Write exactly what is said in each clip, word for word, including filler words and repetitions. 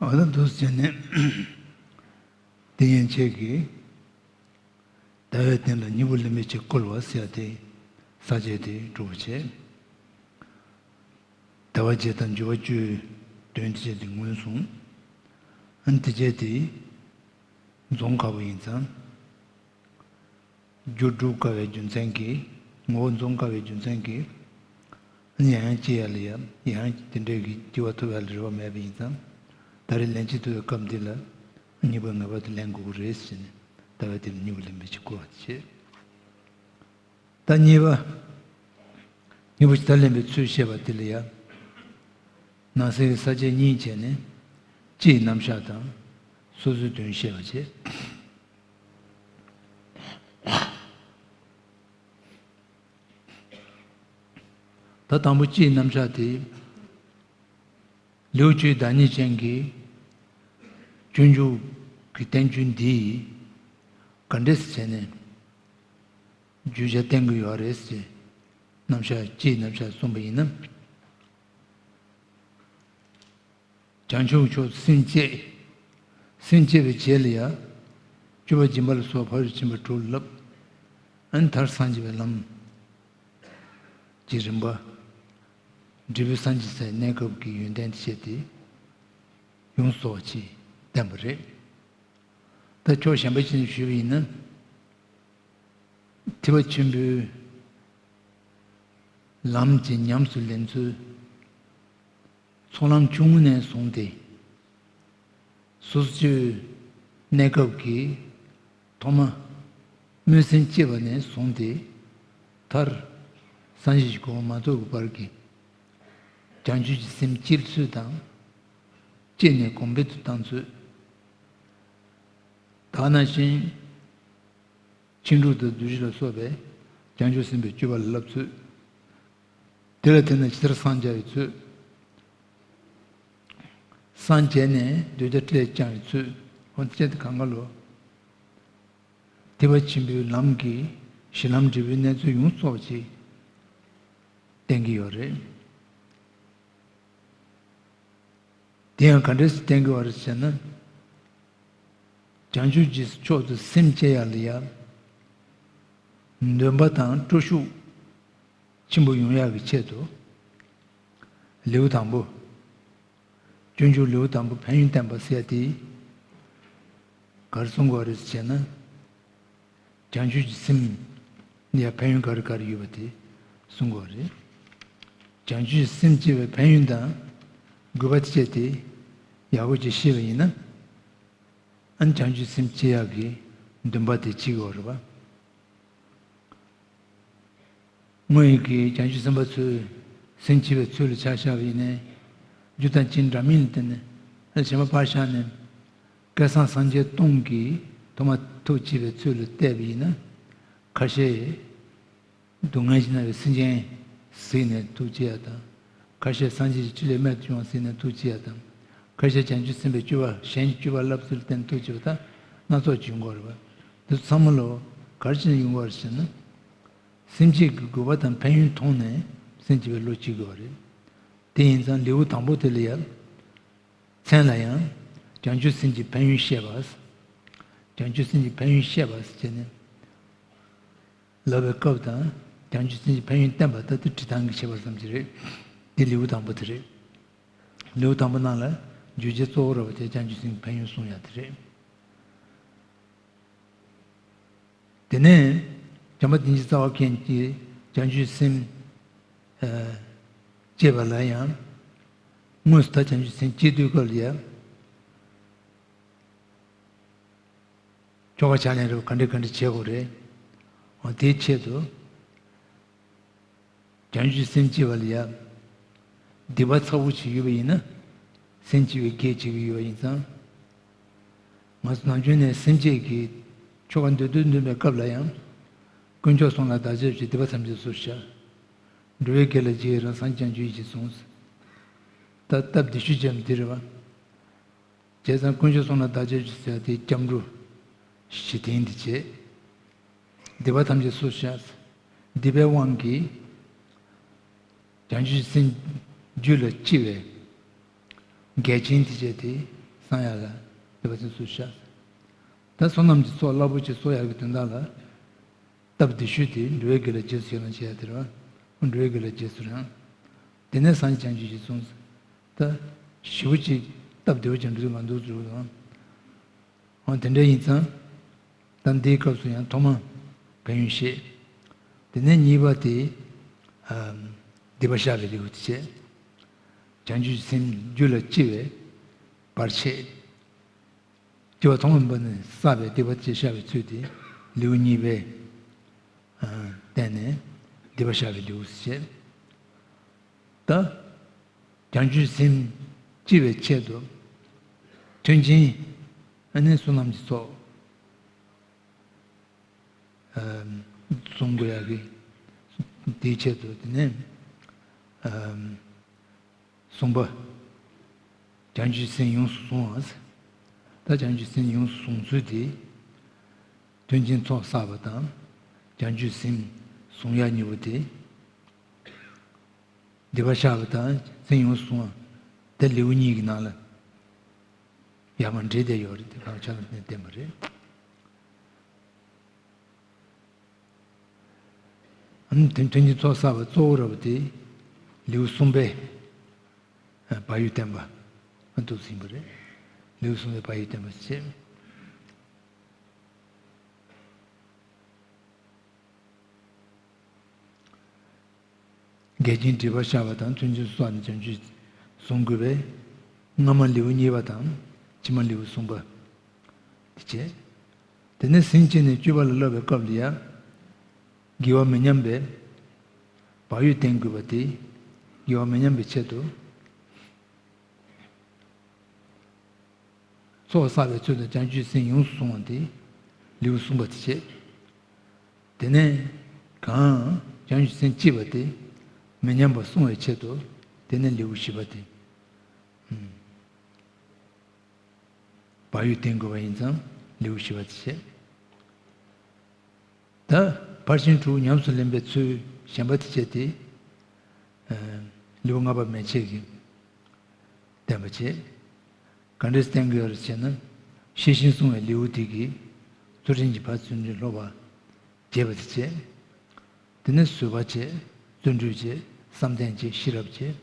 འོ་ན་འདུག་ཟེར་ནས། དེ་ཡན་ཆད་ཀྱིས། ཟླ་བའི་སྟེང་ལ་སྙིང་པོ་ལེན་པའི་ཕྱིར་བསྐོར་བ་ཟེར་ཏེ། ས་བཅད་དེ་གྲུབ་པ་བྱས། ཟླ་བ་བརྒྱད་དང་འགྱུར་བ་བཅུའི་དོན་དེ་བྱས་ཏེ་ངོས་བཟུང་། ཨ་ནི་དེ་བྱས་ཏེ། འཛོམས་དཀའ་བ་ཡིན་ཙང་། རྒྱུ་སྒྲུབ་དཀའ་བའི་རྒྱུ་མཚན་གྱིས། ངོ་བོ་འཛོམས་དཀའ་བའི་རྒྱུ་མཚན་གྱིས། ཡང་ཡང་སྐྱེ་ཡ་ལ་ཡ། ཡང་དེ་འདྲའི་གི་སྐྱེ་བ་ཐོབ་ཡ་ལ་རེ་བ་མེད་པ་ཡིན་ཙང་། ད་རེས་ལན་གཅིག་ཐོབ་པའི་སྐབས་འདི་ལ། གཉིས་པ་ངེས་པར་དུ་ལེན་དགོས་ཀྱི་རེད་ཟེར་ནས། ཟླ་བའི་སྟེང་ལ་སྙིང་པོ་ལེན་པའི་ཕྱིར་བསྐོར་བ་བྱེད། ད་གཉིས་པ། སྙིང་པོ་ཇི་ལྟར་ལེན་པའི་ཚུལ་བཤད་པ་དེ་ལ་ཡ། ནང་གསེས་ཀྱི་ས་བཅད་གཉིས་བྱས་ནས། སྤྱིའི་རྣམ་གཞག་དང་། སོ་སོའི་དོན་བཤད་པ་བྱེད། ད་དང་པོ་སྤྱིའི་རྣམ་གཞག་དེ། ལེའུ་བཅུའི་བདག་ཉིད་ཅན་གྱི་སྤྱོད་འཇུག་གི་བསྟན་བཅོས་འདིས་ག་འདྲས་སེ་བྱས་ནས་བརྗོད་བྱ་བསྟན་གྱི་ཡོད་རེད་ཟེར། རྣམ་གཞག་སྤྱིའི་རྣམ་གཞག་གསུངས་པ་ཡིན་ན། བྱང་ཆུབ་མཆོག་སེམས་བསྐྱེད། སེམས་བསྐྱེད་པའི་རྗེས་ལ་ཡང་། སྤྱོད་པ་སྦྱིན་པ་ལ་སོགས་ཕ་རོལ་ཕྱིན་པ་དྲུག་བསླབ། ཨ་ནི་མཐར་སངས་རྒྱས་པའི་ལམ་གྱི་རིམ་པ། འབྲས་བུ་སངས་རྒྱས་སའི་གནས་སྐབས་ཀྱི་ཡོན་ཏན་དེ་བཤད་དེ། ཡོངས་སུ་རྫོགས་པ་ཅིག་བསྟན་པ་རེད། ད་ཕྱོགས་གཞན་པ་ཅིག་ནས་ཞུས་པ་ཡིན་ན། ཐེག་པ་ཆེན་པོའི་ལམ་གྱི་ཉམས་སུ་ལེན་ཚུལ། ཚོགས་ལམ་ཆུང་ངུ་ནས་བཟུང་སྟེ། སོ་སོ་སྐྱེ་བོའི་གནས་སྐབས་ཀྱི་ཐོག་མ། སྨོན་སེམས་བསྐྱེད་པ་ནས་བཟུང་སྟེ། མཐར། སངས་རྒྱས་ཀྱི་གོ་འཕང་མ་ཐོབ་ཀྱི་བར་གྱི། བྱང་ཆུབ་ཀྱི་སེམས་བསྐྱེད་ཚུལ་དང་། བསྐྱེད་ནས་གོང་འཕེལ་དུ་བཏང་ཚུལ། ད་ག་ནང་བཞིན། ཕྱིན་དྲུག་དང་བདུད་བཞི་ལ་སོགས་པའི་བྱང་ཆུབ་སེམས་དཔའི་སྤྱོད་པ་ལ་བསླབ་ཚུལ། དེ་ལ་བརྟེན་ནས་ཇི་ལྟར་སངས་རྒྱ་བའི་ཚུལ། སངས་རྒྱས་ནས་འདོད་ཆགས་བྲལ་བྱ་བའི་ཚུལ། འོ་ན་དེ་གང་ག་ལོ། ཐེག་པ་ཆེན་པོའི་ལམ་གྱི་གཞི་ལམ་འབྲས་བུའི་གནས་ཚུལ་ཡོངས་སུ་རྫོགས་པ་ཅིག་བསྟན་གྱི་ཡོད་རེད། དེ་ཡང་ག་འདྲས་སེ་བསྟན་གྱི་ཡོད་རེད་ཟེར་ན། བྱང་ཆུབ་ཀྱི་ཕྱོགས་སུ་སེམས་བསྐྱེད་ཡ་ལ་ཡ། འདུན་པ་དང་སྤྲོ་ཤུགས་ཆེན་པོ་ཡོང་ཡག་གི་ཆེད་དུ། ལེའུ་དང་པོ། སྤྱོད་འཇུག་ལེའུ་དང་པོ་ཕན་ཡོན་བསྟན་པ་ཟེར་ཡ་དེ། ག་རེ་གསུང་གི་ཡོད་རེད་ཟེར་ན། བྱང་ཆུབ་ཀྱི་སེམས་ལ་ཡ་ཕན་ཡོན་ག་རེ་ག་རེ་ཡོད་པ་དེ་གསུང་གི་ཡོད་རེད། བྱང་ཆུབ་ཀྱི་སེམས་བསྐྱེད་པའི་ཕན་ཡོན་དང་དགོས་པ་བཅས་དེ་ཡག་པོ་ཅིག་ཤེས་པ་ཡིན་ན། ཨ་ནི་བྱང་ཆུབ་སེམས་བསྐྱེད་ཡག་གི་འདུན་པ་དེ་སྐྱེ་གི་ཡོད་རེད་པ། དངོས་ཡོད་ཀྱི་བྱང་ཆུབ་སེམས་དཔའ་ཚོས་སེམས་བསྐྱེད་པའི་ཚུལ་ལ་ཆ་བཞག་པ་ཡིན་ནའི། རྒྱུ་དང་རྐྱེན་འདྲ་མིན་ལ་བརྟེན་ནས་ཨ་ནི་གཞན་པ་ཕར་བཞག་ནས། བསྐལ་བཟང་སངས་རྒྱས་སྟོང་གིས་ཐོག་མར་ཐུགས་བསྐྱེད་པའི་ཚུལ་ལ་བལྟས་པ་ཡིན་ན། ཁ་ཤས་སྡུག་བསྔལ་གྱིས་མནར་བའི་སེམས་ཅན་གཟིགས་ནས་ཐུགས་བསྐྱེད་ཡ་དང་། ཁ་ཤས་སངས་རྒྱས་ཀྱི་ཕྲིན་ལས་རྨད་དུ་བྱུང་བ་གཟིགས་ནས་ཐུགས་བསྐྱེད་ཡ་དང་། ཁ་ཤས་བྱང་ཆུབ་སེམས་དཔའི་སྤྱོད་པ་གཞན་གྱི་སྤྱོད་པ་བསླབ་ཚུལ་ལ་བརྟེན་ནས་ཐུགས་བསྐྱེད་པ་དང་སྣ་ཚོགས་ཅིག་ཡོང་གི་ཡོད་རེད་པ། འདི་ཚོ་ཚང་མ་ལོ་ག་རེ་བྱས་ནས་ཡོང་གི་ཡོད་རེད་ཟེར་ན། སེམས་བསྐྱེད་ཀྱི་དགོས་པ་དང་ཕན་ཡོན་མཐོང་ནས་སེམས་བསྐྱེད་པའི་བློ་སྐྱེ་དགོས་པ་རེད། དེ་ཡིན་ཙང་ལེའུ་དང་པོ་དེ་ལ་ཡ། མཚན་ལ་ཡང་། བྱང་ཆུབ་སེམས་ཀྱི་ཕན་ཡོན་བཤད་པ། བྱང་ཆུབ་སེམས་ཀྱི་ཕན་ཡོན་བཤད་པ་ཟེར་བྱས་ནས། ལབ་པའི་སྐབས་དང་། བྱང་ཆུབ་སེམས་ཀྱི་ཕན་ཡོན་བསྟན་པ་ལྟ་དུས་བྲི་སྟངས་ཀྱི་ཁྱད་པར་ཙམ་ཞིག་རེད། འདི་ལེའུ་དང་པོ་དེ་རེད། ལེའུ་དང་པོ་ནང་ལ་བརྗོད་བྱ་གཙོ་བོ་ར་བ་དེ་བྱང་ཆུབ་སེམས་ཀྱི་ཕན་ཡོན་གསུང་ཡག་དེ་རེད། དེ་ནས་བྱམས་པ་བདེན་བཞིའི་རྩ་བ་མཁན་གྱིས་བྱང་ཆུབ་སེམས་ཨ་བསྐྱེད་པ་ལ་ཡང་། དངོས་སུ་ད་བྱང་ཆུབ་སེམས་བསྐྱེད་དུས་སྐབས་ལ་ཡང་། ཆོ་ག་ཕྱག་ལེན་རེ་བ་ག་འདྲ་ག་འདྲ་བྱེད་དགོས་རེད། འོ་དེའི་ཆེད་དུ། བྱང་ཆུབ་སེམས་བསྐྱེད་པ་ལ་ཡ། སྡིག་པ་ཚ་པོ་ཞིག་ཡོད་པ་ཡིན་ན། སེམས་བསྐྱེད་པའི་གེགས་བྱེད་ཀྱི་ཡོད་པ་ཡིན་ཙང་། ང་ཚོ་ནམ་རྒྱུན་ནས་སེམས་བསྐྱེད་ཀྱི་ཆོ་ག་འདོན་དུས་འདོན་པའི་སྐབས་ལ་ཡང་། དཀོན་མཆོག་གསུམ་ལ་བདག་སྐྱབས་མཆི། སྡིག་པ་ཐམས་ཅད་སོ་སོར་བཤགས། འགྲོ་བའི་དགེ་ལ་རྗེས་ཡི་རང་། སངས་རྒྱས་བྱང་ཆུབ་ཡིད་ཀྱིས་ཟུངས། ད་སྟབས་བདེ་ཤོས་ཅིག་འདི་རེད་པ། བྱས་ཙང་དཀོན་མཆོག་གསུམ་ལ་བདག་སྐྱབས་མཆི་ཟེར་ཡ་དེ་སྐྱབས་འགྲོ་ཞིག་དེ་ཡིན་དེ་བྱས། སྡིག་པ་ཐམས་ཅད་སོ་སོར་བཤགས། སྡིག་པའི་དབང་གིས་བྱང་ཆུབ་སེམས་རྒྱུད་ལ་སྐྱེ་བའི་འགལ་རྐྱེན་དེ་བྱས་ཏེ། གསང་ཡག་ལ་དེ་བ་ཚིག་སུ་བཤད། ད་བསོད་ནམས་ཀྱི་ཚོགས་རླབས་པོ་ཆེ་གསོག་ཡག་གི་དོན་དག་ལ། སྟབས་བདེ་ཤོས་དེ་འགྲོ་བའི་དགེ་ལ་རྗེས་སུ་ཡི་རང་བྱེད་ཡག་དེ་རེད་བ། འགྲོ་བའི་དགེ་ལ་རྗེས་སུ་རང་། དེ་ནས་སངས་རྒྱས་བྱང་ཆུབ་ཀྱིས་གསུངས། ད་ཞེ་པོ་ཅིག་སྟབས་བདེ་བོ་ཅིག་འགྲོ་དུས་མ་འདུག་ཟེར་བ་དང་། འོ་དེ་འདྲ་ཡིན་ཙང་། ད་འདིའི་སྐབས་སུ་ཡང་ཐོག་མ་གང་ཡིན་ཤེས། དེ་ནས་གཉིས་པ་དེ། ཨམ། སྡིག་པ་བཤགས་པའི་ལེའུ་དེ་བྱས། བྱང་ཆུབ་སེམས་རྒྱུད་ལ་སྐྱེ་བའི་བར་ཆད། སྐྱེ་བ་ཐོག་མ་པ་ནས་བསགས་པའི་སྡིག་པ་བཅས་བཤགས་པའི་ཚུལ་དེ་ལེའུ་གཉིས་པའི། ཨ། སྟེང་ནས་སྡིག་པ་བཤགས་པའི་ལེའུ་ཞེས། ད་བྱང་ཆུབ་སེམས་སྐྱེ་བའི་ཆེད་དུ་མཐུན་རྐྱེན་ཨ་ནི་བསོད་ནམས་ཀྱི་ཚོགས། ཨ། བསྲུང་དགོས་ཡག་གི་དེའི་ཆེད་དུ་དེ་ནས། ཨ། གསུམ་པ། བྱང་ཆུབ་སེམས་ཡོངས་སུ་བཟུང་བ། ད་བྱང་ཆུབ་སེམས་ཡོངས་སུ་བཟུང་ཚུལ་དེ། མཐུན་རྐྱེན་ཚོགས་བསགས་པ་དང་། བྱང་ཆུབ་སེམས་བཟུང་ཡག་གཉིས་པོ་དེ། སྡིག་པ་བཤགས་པ་དང་སེམས་ཡོངས་སུ་བཟུང་བ། དེ་ལེའུ་གཉིས་ཀྱི་ནང་ལ་ཡར་མར་འདྲེས་བསྡད་ཡོད་རེད། དེ་གང་ཆ་ལ་བརྟེན་བསྟན་པ་རེད། ཨ་ནི་མཐུན་མཐུན་རྐྱེན་ཚོགས་བསགས་པ་གཙོ་བོ་ར་བ་དེ་ལེའུ་གསུམ་པའི་བག་ཡོད་བསྟན་པ་འདུག་ཟིན་པ་རེད། ལེའུ་གསུམ་པའི་བག་ཡོད་བསྟན་པ་ཞེས། འགལ་རྐྱེན་སྒྲིབ་པ་བཤགས་པ་དང་མཐུན་རྐྱེན་བསགས་ནས་བྱང་ཆུབ་བཟུང་དགོས་པས། སྔ་མ་ལེའུ་གཉིས་པ་དང་ཕྱི་མ་ལེའུ་གསུམ་པ་དེ་བྱས། དེ་ནས་ཟིན་བྱས་ནས་སྤྱོད་པ་ལ་བསླབ་པའི་སྐབས་ལ་ཡང་། དགེ་བ་མི་ཉམས་པའི་བག་ཡོད་བསྟེན་དགོས་པ་དེ། དགེ་བ་མི་ཉམས་པའི་ཆེད་དུ། ཚོགས་བསགས་པའི་ཚུལ་དང་བྱང་ཆུབ་སེམས་ཡོངས་སུ་བཟུང་བ་དེ་ལེའུ་གསུམ་པ་དེ་བྱས། དེ་ནས་གང་བྱང་ཆུབ་སེམས་སྐྱེས་པ་དེ་མི་ཉམས་པར་བསྲུང་བའི་ཆེད་དུ། དེ་ནས་ལེའུ་བཞི་པ་དེ། ཨུམ། བག་ཡོད་བསྟེན་དགོས་པ་ཡིན་ཙང་ལེའུ་བཞི་པ་དེ་བྱས། ད་ཕར་ཕྱིན་དྲུག་ཉམས་སུ་ལེན་པའི་ཚུལ་གཞན་པ་དེ་བྱས་ཏེ། ཨ། ལེའུ་ལྔ་པ་མན་ཆད་ཀྱིས་བསྟན་པ་བྱས། ག་འདྲས་བསྟན་དགོས་རེད་ཟེར་ན། ཤེས་བཞིན་བསྲུང་བའི་ལེའུ་དེ་གིས་ཚུལ་ཁྲིམས་ཀྱི་ཕ་བརྩོན་འགྲུས་སློབ་པ་རྒྱས་པ་དེ་བྱས། དེ་ནས་བཟོད་པ་བྱས། བརྩོན་འགྲུས་བྱས། བསམ་གཏན་བྱས། ཤེས་རབ་བྱས།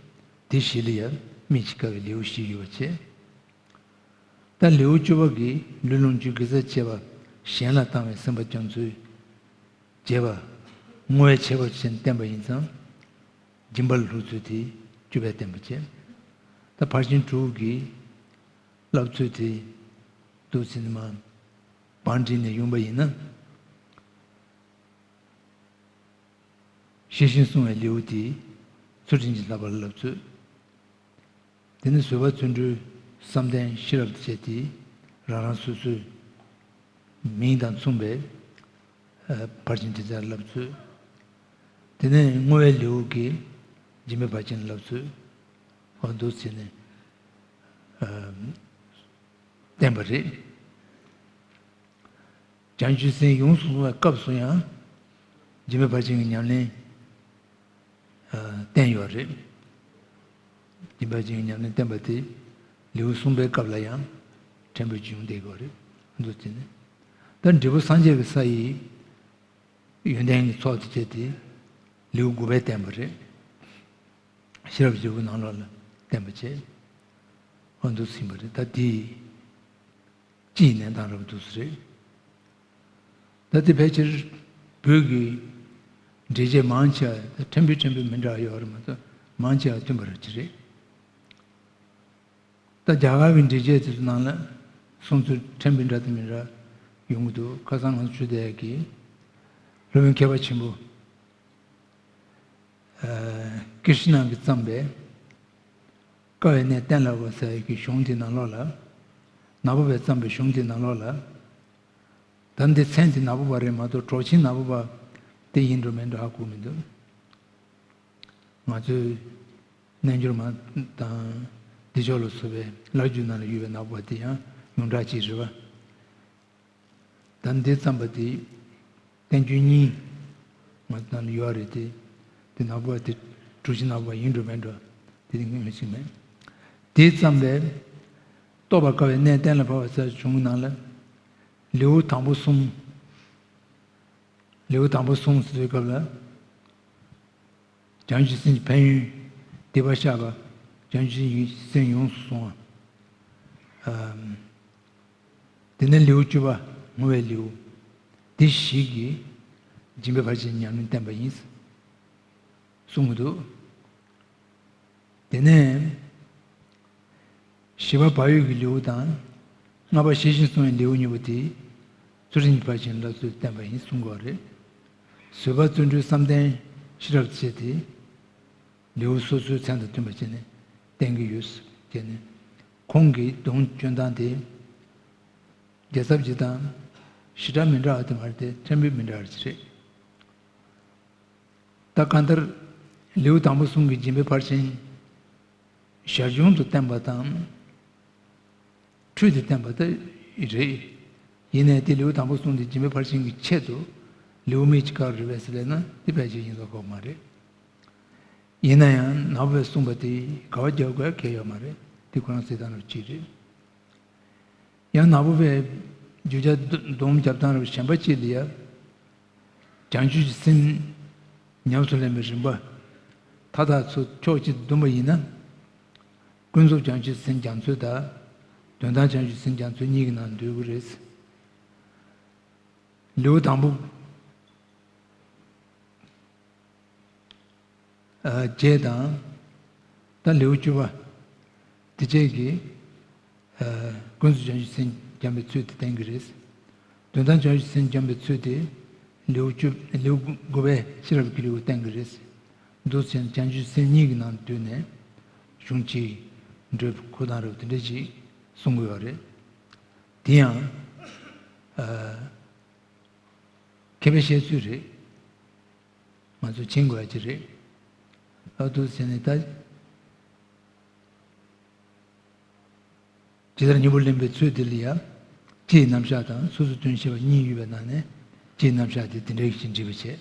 དེ་བཞི་ལ་ཡང་སྨིན་ཅིང་དགའ་བའི་ལེའུ་བཞི་ཡོད་པ་བྱས། ད་ལེའུ་བཅུ་པ་གིས་ལུས་ལོངས་སྤྱོད་དགེ་རྩ་བཅས་པ་གཞན་ལ་བཏང་བའི་སེམས་པ་བསྐྱང་ཚུལ་བྱས་པ་བསྔོ་བས་བྱས་པ་བྱས་ནས་བསྟན་པ་ཡིན་ཙང་། སྦྱིན་པ་ལ་སློབ་ཚུལ་དེ་བཅུ་པས་བསྟན་པ་བྱས། ད་ཕར་ཕྱིན་དྲུག་གི་བསླབ་ཚུལ་དེ་འདུག་ཟིན་མ་བང་བསྒྲིགས་ནས་ཡོང་པ་ཡིན་ན། ཤེས་བཞིན་བསྲུང་བའི་ལེའུ་དེ་ཚུལ་ཁྲིམས་ཀྱི་བསླབ་པ་ལ་བསླབ་ཚུལ། དེ་ནས་བཟོད་པ་བརྩོན་འགྲུས་བསམ་གཏན་ཤེས་རབ་བཅས་དེ་རང་རང་སོ་སོའི་མིང་དང་མཚུངས་པའི་ཕར་ཕྱིན་དྲུག་ལ་བསླབ་ཚུལ། དེ་ནས་བསྔོ་བའི་ལེའུ་གིས་སྦྱིན་པའི་ཕར་ཕྱིན་ལ་བསླབ་ཚུལ། འོ་འདུག་བྱས་ནས་བསྟན་པ་རེད། བྱང་ཆུབ་སེམས་ཡོངས་སུ་བཟུང་བའི་སྐབས་སུ་ཡང་སྦྱིན་པའི་ཕར་ཕྱིན་གྱི་ཉམས་ལེན་བསྟན་ཡོད་རེད། སྦྱིན་པའི་ཕར་ཕྱིན་གྱི་ཉམས་ལེན་བསྟན་པ་དེ་ལེའུ་གསུམ་པའི་སྐབས་ལ་ཡང་ཕྲན་བུ་ཅིག་ཡོང་བསྡད་ཡོད་རེད། འདུག་བྱས་ནས་ད་འབྲས་བུ་སངས་རྒྱས་ཀྱི་ས་ཡི་ཡོན་ཏན་གྱི་ཚོགས་དེ་བྱས་ཏེ་ལེའུ་དགུ་པས་བསྟན་པ་རེད། ཤེས་རབ་ཀྱི་འབྲས་བུ་ནང་ལོགས་ལ་བསྟན་པ་བྱས། འོ་འདུག་ཟིན་པ་རེད། ད་དེ་སྤྱིའི་གནས་སྟངས་རབ་འདུག་སེ་རེད། ད་དེ་ཕལ་ཆེར་བོད་ཀྱི་འགྲེལ་བྱེད་མང་ཆེ་བ་ཕྲན་བུ་ཕྲན་བུ་མི་འདྲ་བ་ཡོད་རེད་མ་གཏོགས་མང་ཆེ་བ་མཐུན་པ་རབ་ཅིག་རེད། ད་རྒྱ་གར་གྱི་འགྲེལ་བྱེད་དེ་ཚོ་ནང་ལ་གསུང་ཚུལ་ཕྲན་བུ་འདྲ་དང་མི་འདྲ་ཡོང་གི་འདུག་ཁ་སང་ང་ཚོ་ཆོས་སྡེ་གི་སློབ་དཔོན་མཁས་པ་ཆེན་པོ་ཀི་ཤི་ན་གིས་བརྩམས་པའི་དཀའ་བའི་གནས་གཏན་ལ་དབབ་ཟེར་ཡག་གི་གཞུང་དེ་ནང་ལོགས་ལ། ནཱ་བུ་པས་བརྩམས་པའི་གཞུང་དེ་ནང་ལོགས་ལ། ད་འདི་མཚན་དེ་ནཱ་བུ་པ་རེད་མ་གཏོགས་གྲོགས་ཆེན་ནཱ་བུ་པ་དེ་ཡིན་འགྲོ་མིན་འགྲོ་ཧ་གོ་མི་འདུག་ང་ཚོའི་རྣལ་འབྱོར་མ་དང་བདེ་མཆོག་ལ་སོགས་པའི་བླ་བརྒྱུད་ནང་ལ་ཡོད་པའི་ནཱ་བུ་པ་དེ་ཡང་ཡོངས་གྲགས་ཅིག་རེད་པ། ད་འདི་བརྩམས་པ་དེ་བསྟན་བཅོས་གཉིས་ང་ཚོ་ནང་ལ་ཡོད་རེད་དེ། དེ་ནཱ་བུ་པ་དེ་གྲོགས་ཆེན་ནཱ་བུ་པ་ཡིན་འགྲོ་མིན་འགྲོ་དེ་དེ་ངོས་ཤིག་མེད། དེ་བརྩམས་པའི་ རྟོགས་པར་དཀའ་བའི་གནས་གཏན་ལ་ཕབ་པ་ཟེར་བྱུང་ནང་ལ། ལེའུ་དང་པོ་གསུམ། ལེའུ་དང་པོ་གསུམ་ཟེར་བའི་སྐབས་ལ། བྱང་ཆུབ་སེམས་ཀྱི་ཕན་ཡོན་སྡིག་པ་བཤགས་པ། བྱང་ཆུབ་སེམས་ཡོངས་སུ་བཟུང་བ། ཨམ། དེ་ནས་ལེའུ་བཅུ་པ་བསྔོ་བའི་ལེའུ། འདི་བཞི་གིས་སྦྱིན་པའི་ཕར་ཕྱིན་ཉམས་ལེན་བསྟན་པ་ཡིན། གསུང་གི་འདུག་དེ་ནས་བཞི་པ་བག་ཡོད་ཀྱི་ལེའུ་དང་། ལྔ་པ་ཤེས་བཞིན་བསྲུང་བའི་ལེའུ་གཉིས་པོ་དེ་ཚུལ་ཁྲིམས་ཀྱི་ཕར་ཕྱིན་བསླབ་ཚུལ་བསྟན་པ་ཡིན་གསུང་དགོས་པ་རེད། བཟོད་པ་བརྩོན་འགྲུས་བསམ་གཏན་ཤེས་རབ་བྱས་ཏེ། ལེའུ་སོ་སོའི་མཚན་དང་མཐུན་པ་བྱས་ནས་བསྟན་གྱི་ཡོད། བྱས་ནས་ཁོང་གི་གདུང་སྐྱོན་སྟངས་དེ་རྒྱལ་ཚབ་སྤྱི་དང་ཞེ་དྲག་མི་འདྲ་བ་དེ་མ་རེད་དེ། ཕྲན་བུ་མི་འདྲ་བ་ཞིག་རེད། ད་གང་ལྟར་ལེའུ་དང་པོ་གསུམ་གྱི་སྦྱིན་པའི་ཕར་ཕྱིན་ཞར་བྱུང་དུ་བསྟན་པ་དང་འཕྲུལ་དུ་བསྟན་པ་དེ་རེད། ཡིན་ནའི་དེ་ལེའུ་དང་པོ་གསུམ་དེ་སྦྱིན་པའི་ཕར་ཕྱིན་གྱི་ཆེད་དུ་ལེའུ་མིང་ཅིག་བཀར་རེད་པས་ཟེར་ལབ་ན་དེ་ཕལ་ཆེར་ཡིན་ས་ཁོ་མ་རེད། ཡིན་ན་ཡང་ནག་པོ་པས་གསུངས་པ་དེ་ག་བ་རྒྱག་དགོས་གལ་ཡོད་མ་རེད། དེ་ཁོ་རང་གསལ་སྟངས་རབ་ཅིག་རེད། ཡང་ནག་པོ་པའི་བརྗོད་བྱ་སྡོམ་རྒྱབ་སྟངས་རབ་གཞན་པ་ཅིག་ལ་ཡ། བྱང་ཆུབ་ཀྱི་སེམས་ཉམས་སུ་ལེན་པའི་རིམ་པ་མཐའ་དག་ཚུར་ཕྱོགས་གཅིག་ཏུ་བསྡོམས་པ་ཡིན་ན། ཀུན་རྫོབ་བྱང་ཆུབ་སེམས་སྦྱང་ཚུལ་དང་། དོན་དམ་བྱང་ཆུབ་སེམས་སྦྱང་ཚུལ་གཉིས་ཀྱི་ནང་འདུས་ཀྱི་རེད། ལེའུ་དང་པོ། ཨ། བཅས་དང་། ད་ལེའུ་བཅུ་པ། དེ་བཅས་ཀྱིས། ཨ། ཀུན་རྫོབ་བྱང་ཆུབ་སེམས་སྦྱང་བའི་ཚུལ་དེ་བསྟན་གྱི་རེད། དོན་དམ་བྱང་ཆུབ་སེམས་སྦྱང་བའི་ཚུལ་དེ་ལེའུ་བཅུ། ལེའུ་དགུ་པའི་ཤེས་རབ་ཀྱི་ལེའུ་བསྟན་གྱི་རེད། འདུག་སེ་བྱས་ནས་བྱང་ཆུབ་སེམས་གཉིས་ཀྱི་ནང་བསྡུས་ནས་གཞུང་གཅིག་འགྲོས་ཁུར་སྟངས་རབ་དེ་འདྲ་ཅིག་གསུང་གི་ཡོད་རེད། དེ་ཡང་། ཨ། མཁས་པའི་བཤད་ཚུལ་རེད། ང་ཚོས་མཁྱེན་དགོས་ཡ་ཅིག་རེད། ཨ། འདུག་ཟེར་ནས་ད། ཇི་ལྟར་སྙིང་པོ་ལེན་པའི་ཚུལ་དེ་ལ་ཡང་། སྤྱིའི་རྣམ་གཞག་དང་སོ་སོའི་དོན་བཤད་པ་གཉིས་ཡོད་པའི་ནང་ནས་སྤྱིའི་རྣམ་གཞག་དེ་དེ་འདྲའི་ཞིག་འབྲི་བ་བྱས།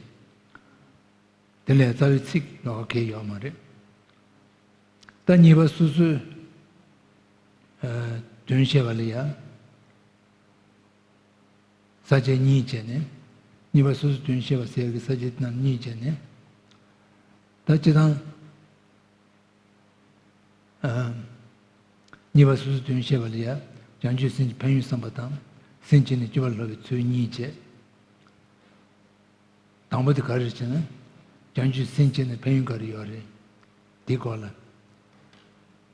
དེ་ལས་རྩ་བའི་ཚིག་ལོགས་གང་ཡང་ཡོད་མ་རེད། ད་གཉིས་པ་སོ་སོའི། ཨ། དོན་བཤད་པ་ལ་ཡང་། ས་བཅད་གཉིས་བྱས་ནས། གཉིས་པ་སོ་སོའི་དོན་བཤད་པ་ཟེར་གྱི་ས་བཅད་རྣམས་གཉིས་བྱས་ནས། ད་སྤྱིར་བཏང་། ཨ། གཉིས་པ་སོ་སོའི་དོན་བཤད་པ་ལ་ཡང་། བྱང་ཆུབ་སེམས་ཀྱི་ཕན་ཡོན་བསམ་པ་དང་། སེམས་བསྐྱེད་ནས་སྤྱོད་པར་སློབ་པའི་ཚུལ་གཉིས་བྱས། དང་པོ་དེ་ག་རེ་རེད་ཟེར་ན། བྱང་ཆུབ་སེམས་བསྐྱེད་ནས་ཕན་ཡོན་ག་རེ་ཡོད་རེད། དེའི་སྐོར་ལ་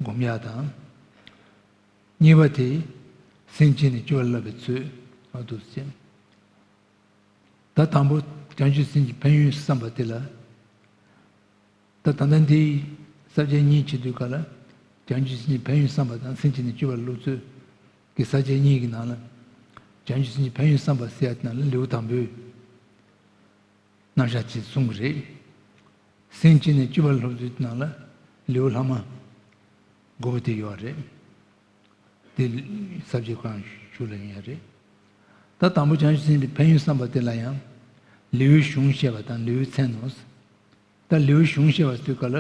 སྒོམ་ཡག་དང་། གཉིས་པ་དེ་སེམས་བསྐྱེད་ནས་སྤྱོད་པར་བསླབ་པའི་ཚུལ། ཨ། འདུག་སེ་བྱས། ད་དང་པོ་བྱང་ཆུབ་སེམས་ཀྱི་ཕན་ཡོན་བསམ་པ་དེ་ལ། ད་ད་ལྟ་འདིའི་ས་བཅད་གཉིས་བྱེད་དུས་ག་ལ། བྱང་ཆུབ་སེམས་ཀྱི་ཕན་ཡོན་བསམ་པ་དང་སེམས་བསྐྱེད་ནས་སྤྱོད་པར་སློབ་ཚུལ་གྱི་ས་བཅད་གཉིས་ཀྱི་ནང་ལ། བྱང་ཆུབ་སེམས་ཀྱི་ཕན་ཡོན་བསམ་པ་ཟེར་ཡ་དེ་ནང་ལ་ལེའུ་དང་པོའི་རྣམ་གཞག་ཅིག་གསུང་གི་རེད། སེམས་བསྐྱེད་ནས་སྤྱོད་པར་སློབ་ཚུལ་ནང་ལ་ལེའུ་ལྷག་མ་དགུ་པོ་དེ་ཡོད་རེད། དེ་ས་བཅད་ཁོ་རང་ཞུ་ལ་ཡོང་ཡ་རེད། ད་དང་པོ་བྱང་ཆུབ་སེམས་ཀྱི་ཕན་ཡོན་བསམ་པ་དེ་ལ་ཡང་ལེའུའི་གཞུང་བཤད་པ་དང་ལེའུའི་མཚན་ནོ། ད་ལེའུའི་གཞུང་བཤད་པ་དུས་ག་ལ་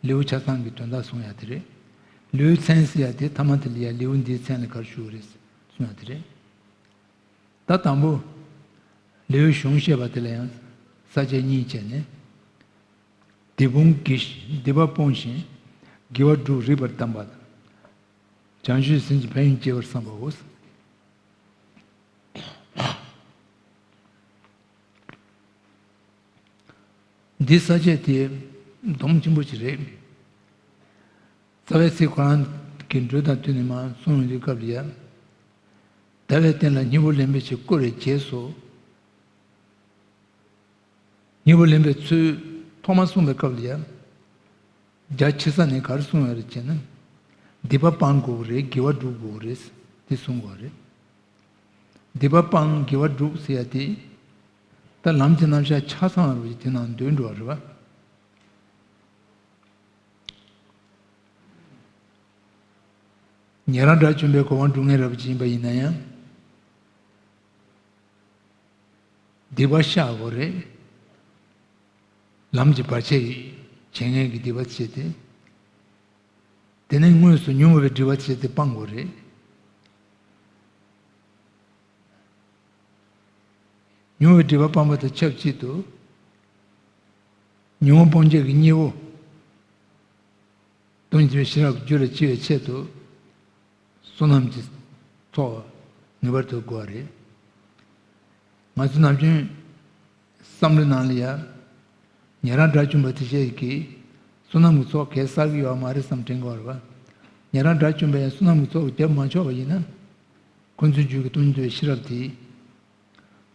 ལེའུ་ཆ་ཚང་གི་དོན་དག་གསུང་ཡ་དེ་རེད། ལེའུའི་མཚན་ཟེར་ཡ་དེ་ཐ་མ་དེ་ལ་ཡ་ལེའུ་འདིའི་མཚན་ལ་ག་རེ་ཞུ་གི་རེད་གསུང་ཡ་དེ་རེད། ད་དང་པོ་ལེའུའི་གཞུང་བཤད་པ་དེ་ལ་ཡང་ས་བཅད་གཉིས་བྱས་ནས། སྡིག་སྤོང་གི། སྡིག་པ་སྤོང་ཞིང་དགེ་བ་སྒྲུབ་རིགས་པར་གདམས་པ་དང་། བྱང་ཆུབ་སེམས་ཀྱི་ཕན་ཡོན་སྐྱེ་བར་བསམ་པའོ། འདི་ས་བཅད་དེ་སྡོམ་ཆེན་པོ་ཞིག་རེད། རྩ་བའི་ཚིག་ཁོ་རང་གི་འགྲོས་དང་བསྟུན་ནས་མར་གསུངས་ཡོང་དུས་སྐབས་ལ་ཡ། ཟླ་བའི་སྟེང་ལ་སྙིང་པོ་ལེན་པའི་ཕྱིར་བསྐོར་བའི་རྗེས་སུ། སྙིང་པོ་ལེན་པའི་ཚུལ་ཐོག་མར་གསུངས་པའི་སྐབས་ལ་ཡ། རྒྱ་ཆེ་ས་ནས་ག་རེ་གསུངས་ཡོད་རེད་ཅེ་ན། སྡིག་པ་སྤང་དགོས་ཀྱི་རེད། དགེ་བ་སྒྲུབ་དགོས་ཀྱི་རེད། དེ་གསུངས་དགོས་རེད། སྡིག་པ་སྤང་དགེ་བ་སྒྲུབ་ཟེར་ཡ་དེ། ད་ལམ་གྱི་རྣམ་གཞག་ཆ་ཚང་རུ་དེ་ནང་འདུས་འགྲོ་བ་རེད་བ། ཉན་རང་དགྲ་བཅོམ་པའི་གོ་འཕང་སྒྲུབ་མཁན་རབ་ཅིག་ཡིན་པ་ཡིན་ན་ཡང་། སྡིག་པ་བཤགས་དགོས་རེད། ལམ་གྱི་བར་ཆད་བྱེད་མཁན་གྱི་སྡིག་པ་བྱས་ཏེ། དེ་ནས་དངོས་སུ་ཉོན་མོངས་པའི་སྒྲིབ་པ་བྱས་ཏེ་སྤང་དགོས་རེད། མྱོང་བའི་སྒྲིབ་པ་སྤངས་པ་དང་ཆབས་ཅིག་ཏུ། ཉོན་མོངས་སྤོང་བྱེད་ཀྱི་གཉེན་པོ། སྟོང་ཉིད་རྟོགས་པའི་ཤེས་རབ་ཀྱི་རྒྱུ་ལ་བྱེད་པའི་ཆེད་དུ། བསོད་ནམས་ཀྱི་ཚོགས་ངེས་པར་དུ་དགོས་པ་རེད། ང་ཚོ་ནམ་རྒྱུན་བསམ་བློའི་ནང་ལ་ཡ། ཉན་རང་དགྲ་བཅོམ་པ་དེ་བྱས་ཀྱིས་བསོད་ནམས་ཀྱི་ཚོགས་གང་ཡང་བསགས་ཀྱི་ཡོད་མ་རེད་བསམ་དྲན་དགོས་པ་རེད་པ། ཉན་རང་དགྲ་བཅོམ་པས་ཡང་བསོད་ནམས་ཀྱི་ཚོགས་ཀྱིས་བརྒྱབ་མ་ཆོག་པ་ཡིན་ན། ཁོ་ཚོའི་རྒྱུད་ཀྱི་སྟོང་ཉིད་རྟོགས་པའི་ཤེས་རབ་དེ།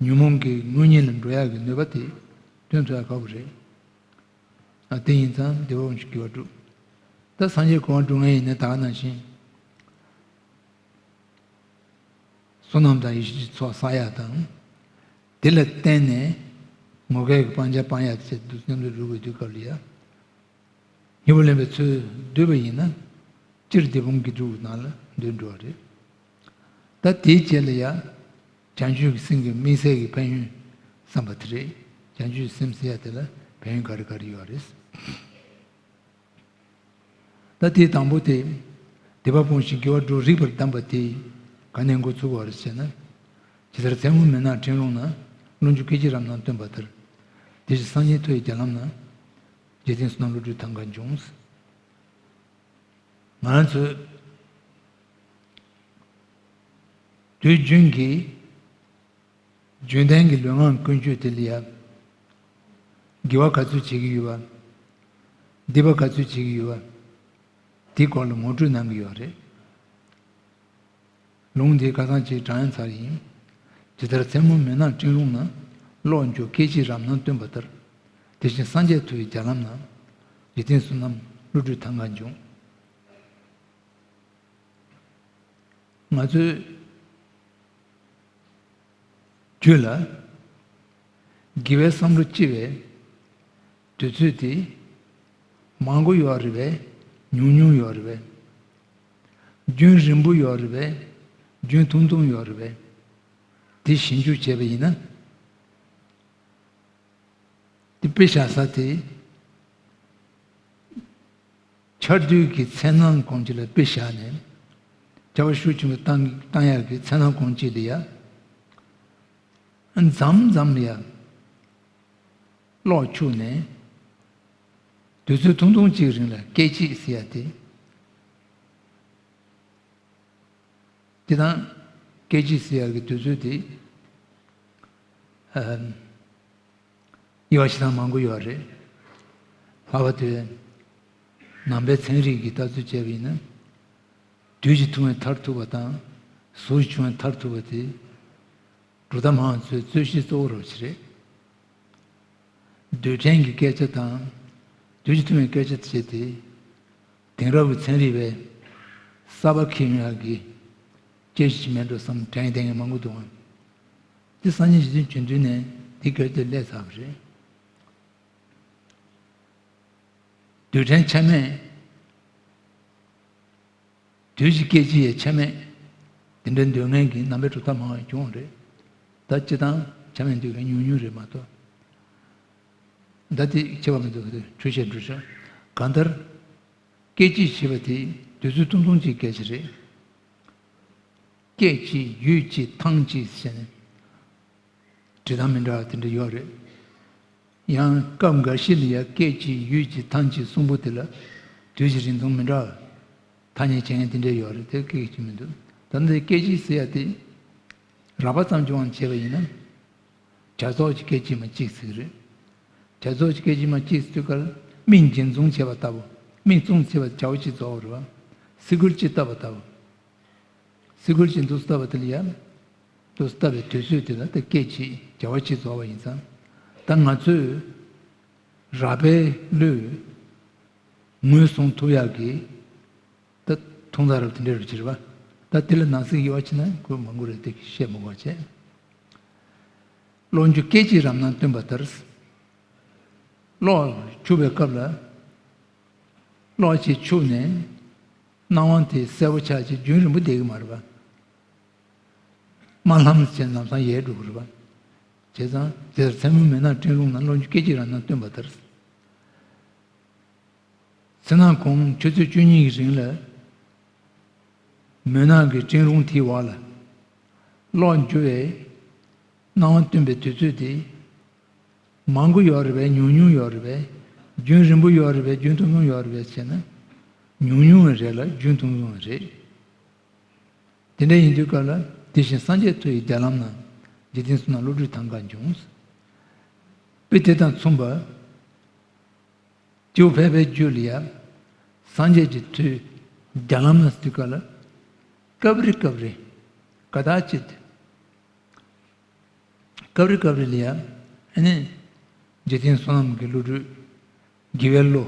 ཉོན་མོངས་ཀྱི་དངོས་གཉེན་ལ་འགྲོ་ཡག་གི་ནུས་པ་དེ་ཐོན་ཐུབ་ཡག་ཁག་པོ་རེད། ཨ། དེ་ཡིན་ཙང་བདེ་བ་དབང་ཕྱུག་དགེ་བ་སྒྲུབ། ད་སངས་རྒྱས་གོ་འཕང་སྒྲུབ་མཁན་ཡིན་ན་ད་ག་ནང་བཞིན། བསོད་ནམས་དང་ཡེ་ཤེས་ཀྱི་ཚོགས་བསགས་ཡག་དང་། དེ་ལ་བརྟེན་ནས་ངོ་སྐལ་གྱི་སྤང་བྱ་སྤང་ཡག་བཅས་དུ་མཉམ་དུ་འགྲོ་དགོས་དུས་སྐབས་ལ་ཡ། སྙིང་པོ་ལེན་པའི་ཚུལ་བསྡུས་པ་ཡིན་ན། སྤྱིར་བདེ་སྤོང་དགེ་སྒྲུབ་ནང་ལ་འདུས་འགྲོ་བ་རེད། ད་དེའི་རྗེས་ལ་ཡ། བྱང་ཆུབ་ཀྱི་སེམས་ཀྱི་དམིགས་བསལ་གྱི་ཕན་ཡོན་བསམ་པ་དེ་རེད། བྱང་ཆུབ་ཀྱི་སེམས་ཟེར་ཡ་དེ་ལ་ཕན་ཡོན་ག་རེ་ག་རེ་ཡོད་རེད། ད་དེའི་དང་པོ་དེ། བདེ་བ་སྤོང་ཞིང་དགེ་བ་སྒྲུབ་རིགས་པར་གདམས་པ་དེ་ག་ནས་འགོ་ཚུགས་པ་རེད་ཟེར་ན། ཇི་ལྟར་མཚན་མོ་མུན་ནག་སྤྲིན་རླུང་ན། རླུང་རྒྱུ་སྐད་ཅིག་རབ་སྣང་སྟོན་པ་ལྟར། དེ་བཞིན་སངས་རྒྱས་མཐོ་ཡི་རྒྱ་ལམ་ན། འཇིག་རྟེན་བསོད་ནམས་བློ་གྲོས་ཐང་འགའ་འབྱུང་། ང་རང་ཚོས་དུས་རྒྱུན་གྱི་རྒྱུན་ལྡན་གྱི་ལུས་ངག་ཀུན་སྤྱོད་དེ་ལ་ཡ། དགེ་བ་ག་ཚོད་བྱེད་ཀྱི་ཡོད་པ། སྡིག་པ་ག་ཚོད་བྱེད་ཀྱི་ཡོད་པ། དེའི་སྐོར་ལ་ངོ་སྤྲོད་གནང་གི་ཡོད་རེད། ལུང་འདི་ཁ་སང་ཅིག་དྲངས་ཚར་ཡིན། ཇི་ལྟར་མཚན་མོ་མུན་ནག་སྤྲིན་རླུང་ན། གློག་འགྱུ་སྐད་ཅིག་རབ་སྣང་སྟོན་པ་ལྟར། དེ་བཞིན་སངས་རྒྱས་མཐོ་ཡི་རྒྱ་ལམ་ན། འཇིག་རྟེན་བསོད་ནམས་བློ་གྲོས་ཐང་འགའ་འབྱུང་། ང་ཚོའི་རྒྱུད་ལ་དགེ་བའི་བསམ་བློ་སྐྱེ་བའི་དུས་ཚོད་དེ་མང་པོ་ཡོད་རེད་པས། ཉུང་ཉུང་ཡོད་རེད་པས། རྒྱུན་རིང་པོ་ཡོད་རེད་པས། རྒྱུན་ཐུང་ཐུང་ཡོད་རེད་པས། དེ་ཞིབ་འཇུག་བྱས་པ་ཡིན་ན། དེ་དཔེ་བཞག་ས་དེ། ཆར་དུས་ཀྱི་མཚན་ནམ་གང་ཅིག་ལ་དཔེ་བཞག་ནས། བྱ་བ་ཤུགས་ཆེན་པོ་བཏང་བཏང་ཡག་གི་མཚན་ནམ་གང་ཅིག་ལ་ཡ། མཚམས་མཚམས་ལ་ཡ། གློག་འཁྱུག་ནས། དུས་ཚོད་ཐུང་ཐུང་གཅིག་རིང་ལ་སྐད་ཅིག་ཟེར་ཡ་དེ། དེ་དང་། སྐད་ཅིག་ཟེར་ཡག་གི་དུས་ཚོད་དེ། ཨ། དབྱེ་བ་ཞེ་དྲག་མང་པོ་ཡོད་རེད། ལྷག་པར་དུ། ནང་པའི་ཚན་རིག་གི་ལྟ་ཚུལ་བྱས་པ་ཡིན་ན། དུས་ཀྱི་ཐུང་བས་མཐར་ཐུག་པ་དང་། ཟུར་གྱི་ཆུང་བས་མཐར་ཐུག་པ་དེ། གྲུབ་མཐའ་མང་ཚོའི་རྩོད་གཞི་གཙོ་བོ་རུ་ཆེ་རེད། རྡུལ་ཕྲན་གྱི་སྐད་ཆ་དང་། དུས་ཀྱི་ཐུང་བའི་སྐད་ཆ་བྱས་ཏེ། དེང་རབས་ཀྱི་ཚན་རིག་པས་གསར་པ་འཁྱེར་ཡོང་ཡག་གི་སྐད་ཆ་ཞིག་མེད་འགྲོ་བསམ་དྲན་དྲན་མཁན་མང་པོ་འདུག་ཨང་། དེ་སང་ཉིན་གཞི་རྟེན་བྱོན་དུས་ནས་དེ་སྐད་ཆ་སླེབས་ཚར་བ་རེད། རྡུལ་ཕྲན་ཆ་མེད། དུས་ཀྱི་སྐད་ཅིག་ཡང་ཆ་མེད། དེ་འདྲའི་འདོད་མཁན་གྱི་ནང་པའི་གྲུབ་མཐའ་མང་བ་བྱུང་རེད། ད་སྤྱིར་བཏང་ཆ་མེད་འདོད་མཁན་ཉུང་ཉུང་རེད་མ་གཏོགས། ད་དེ་ཁྱད་པར་མི་འདུག་གི། འཁྲུལ་ཆས་འགྲོ་ཤག་གང་ལྟར། སྐད་ཅིག་ཞེས་པ་དེ་དུས་ཚོད་ཐུང་ཐུང་གཅིག་སྐད་ཆ་རེད། སྐད་ཅིག་ཡུད་ཅིག་ཐང་ཅིག་ཟེར་ནས། འབྲི་སྟངས་མི་འདྲ་བ་དེ་འདྲ་ཡོད་རེད། ཡང་སྐབས་འགའ་ཞིག་ལ་ཡང་སྐད་ཅིག་ཡུད་ཅིག་ཐང་ཅིག་གསུམ་པོ་དེ་ལ་དུས་ཀྱི་རིང་ཐུང་མི་འདྲ་བ་ཐ་སྙད་བྱེད་མཁན་དེ་འདྲ་ཡོད་རེད། དེ་སྐད་ཅིག་མི་འདུག་ད་ལྟ་སྐད་ཅིག་ཟེར་ཡ་དེ་རགས་པ་ཙམ་གྱི་དབང་བྱས་པ་ཡིན་ན། བྱ་རྫོགས་ཀྱི་སྐད་ཅིག་མ་གཅིག་ཟེར་གི་རེད། བྱ་རྫོགས་ཀྱི་སྐད་ཅིག་མ་གཅིག་ཟེར་དུས་ག་ལ་མིག་འབྱེད་བཙུམ་བྱས་པ་ལྟ་བུ། མིག་བཙུམ་བྱས་པ་བྱ་བ་གཅིག་རྫོགས་པ་རེད་བ། སེ་གོལ་གཅིག་བཏབ་པ་ལྟ་བུ། སེ་གོལ་གཅིག་འདུག་སེ་བཏབ་པ་དེ་ལ་ཡ། འདུག་སེ་བཏབ་པའི་དུས་ཚོད་དེ་ལ་ད་སྐད་ཅིག་བྱ་བ་གཅིག་རྫོགས་པ་ཡིན་ཙང་། ད་ང་ཚོས་རགས་པའི་བློས་ངོས་བཟུང་ཐུབ་ཡག་གི། ད་ཐུང་ཐག་རབ་དེ་འདྲའི་རུ་ཕྱིར་བ། ད་དེ་ལ་ནང་གསེས་དབྱེ་བ་ཕྱེ་ན་ཁོ་མང་པོ་རེད་དེ་བཤད་མི་དགོས་བྱས། གློག་འགྱུ་སྐད་ཅིག་རབ་སྣང་སྟོན་པ་ལྟར། གློག་འཁྱུག་པའི་སྐབས་ལ། གློག་ཅིག་འཁྱུག་ནས། སྣང་བ་དེ་གསལ་པོ་ཆགས་ཀྱི་རྒྱུན་རིང་པོ་བསྡད་ཀྱི་མ་རེད་པ། དམར་ལྷམ་ཟེར་ལམ་སང་ཡལ་འགྲོ་གི་རེད་པ། བྱས་ཙང་དེར་མཚན་མོ་མུན་ནག་སྤྲིན་རླུང་ན་གློག་འགྱུ་སྐད་ཅིག་རབ་སྣང་སྟོན་པ་ལྟར། མཚན་ནམ་གུང་ཆུ་ཚོད་བཅུ་གཉིས་ཀྱི་རིང་ལ། མུན་ནག་གི་སྤྲིན་རླུང་དེའི་འོག་ལ། གློག་འགྱུ་བའི་ སྣང་བ་སྟོན་པའི་དུས་ཚོད་དེ། མང་པོ་ཡོད་རེད་པས། ཉུང་ཉུང་ཡོད་རེད་པས། རྒྱུན་རིང་པོ་ཡོད་རེད་པས། རྒྱུན་ཐུང་ཐུང་ཡོད་རེད་པས་ཟེར་ན། ཉུང་ཉུང་རེད་ལ་རྒྱུན་ཐུང་ཐུང་རེད། དེ་འདྲ་ཡིན་དུས་སྐབས་ལ། དེ་བཞིན་སངས་རྒྱས་མཐོ་བའི་རྒྱ་ལམ་ན། འཇིག་རྟེན་བསོད་ནམས་བློ་གྲོས་ཐང་ག་འབྱུང་། དཔེ་དེ་དང་མཚུངས་པ། སྐྱེ་བོ་ཕལ་པའི་རྒྱུད་ལ་ཡ། སངས་རྒྱས་ཀྱི་མཐོའི་རྒྱ་ལམ་ན་ཟེར་དུས་སྐབས་ལ། སྐབས་རེ་སྐབས་རེ། ག་དག་ཅིག་སྐབས་རེ་སྐབས་རེ་ལ་ཡ། ཨ་ནི། འཇིག་རྟེན་བསོད་ནམས་ཀྱི་བློ་གྲོས། དགེ་བའི་བློ།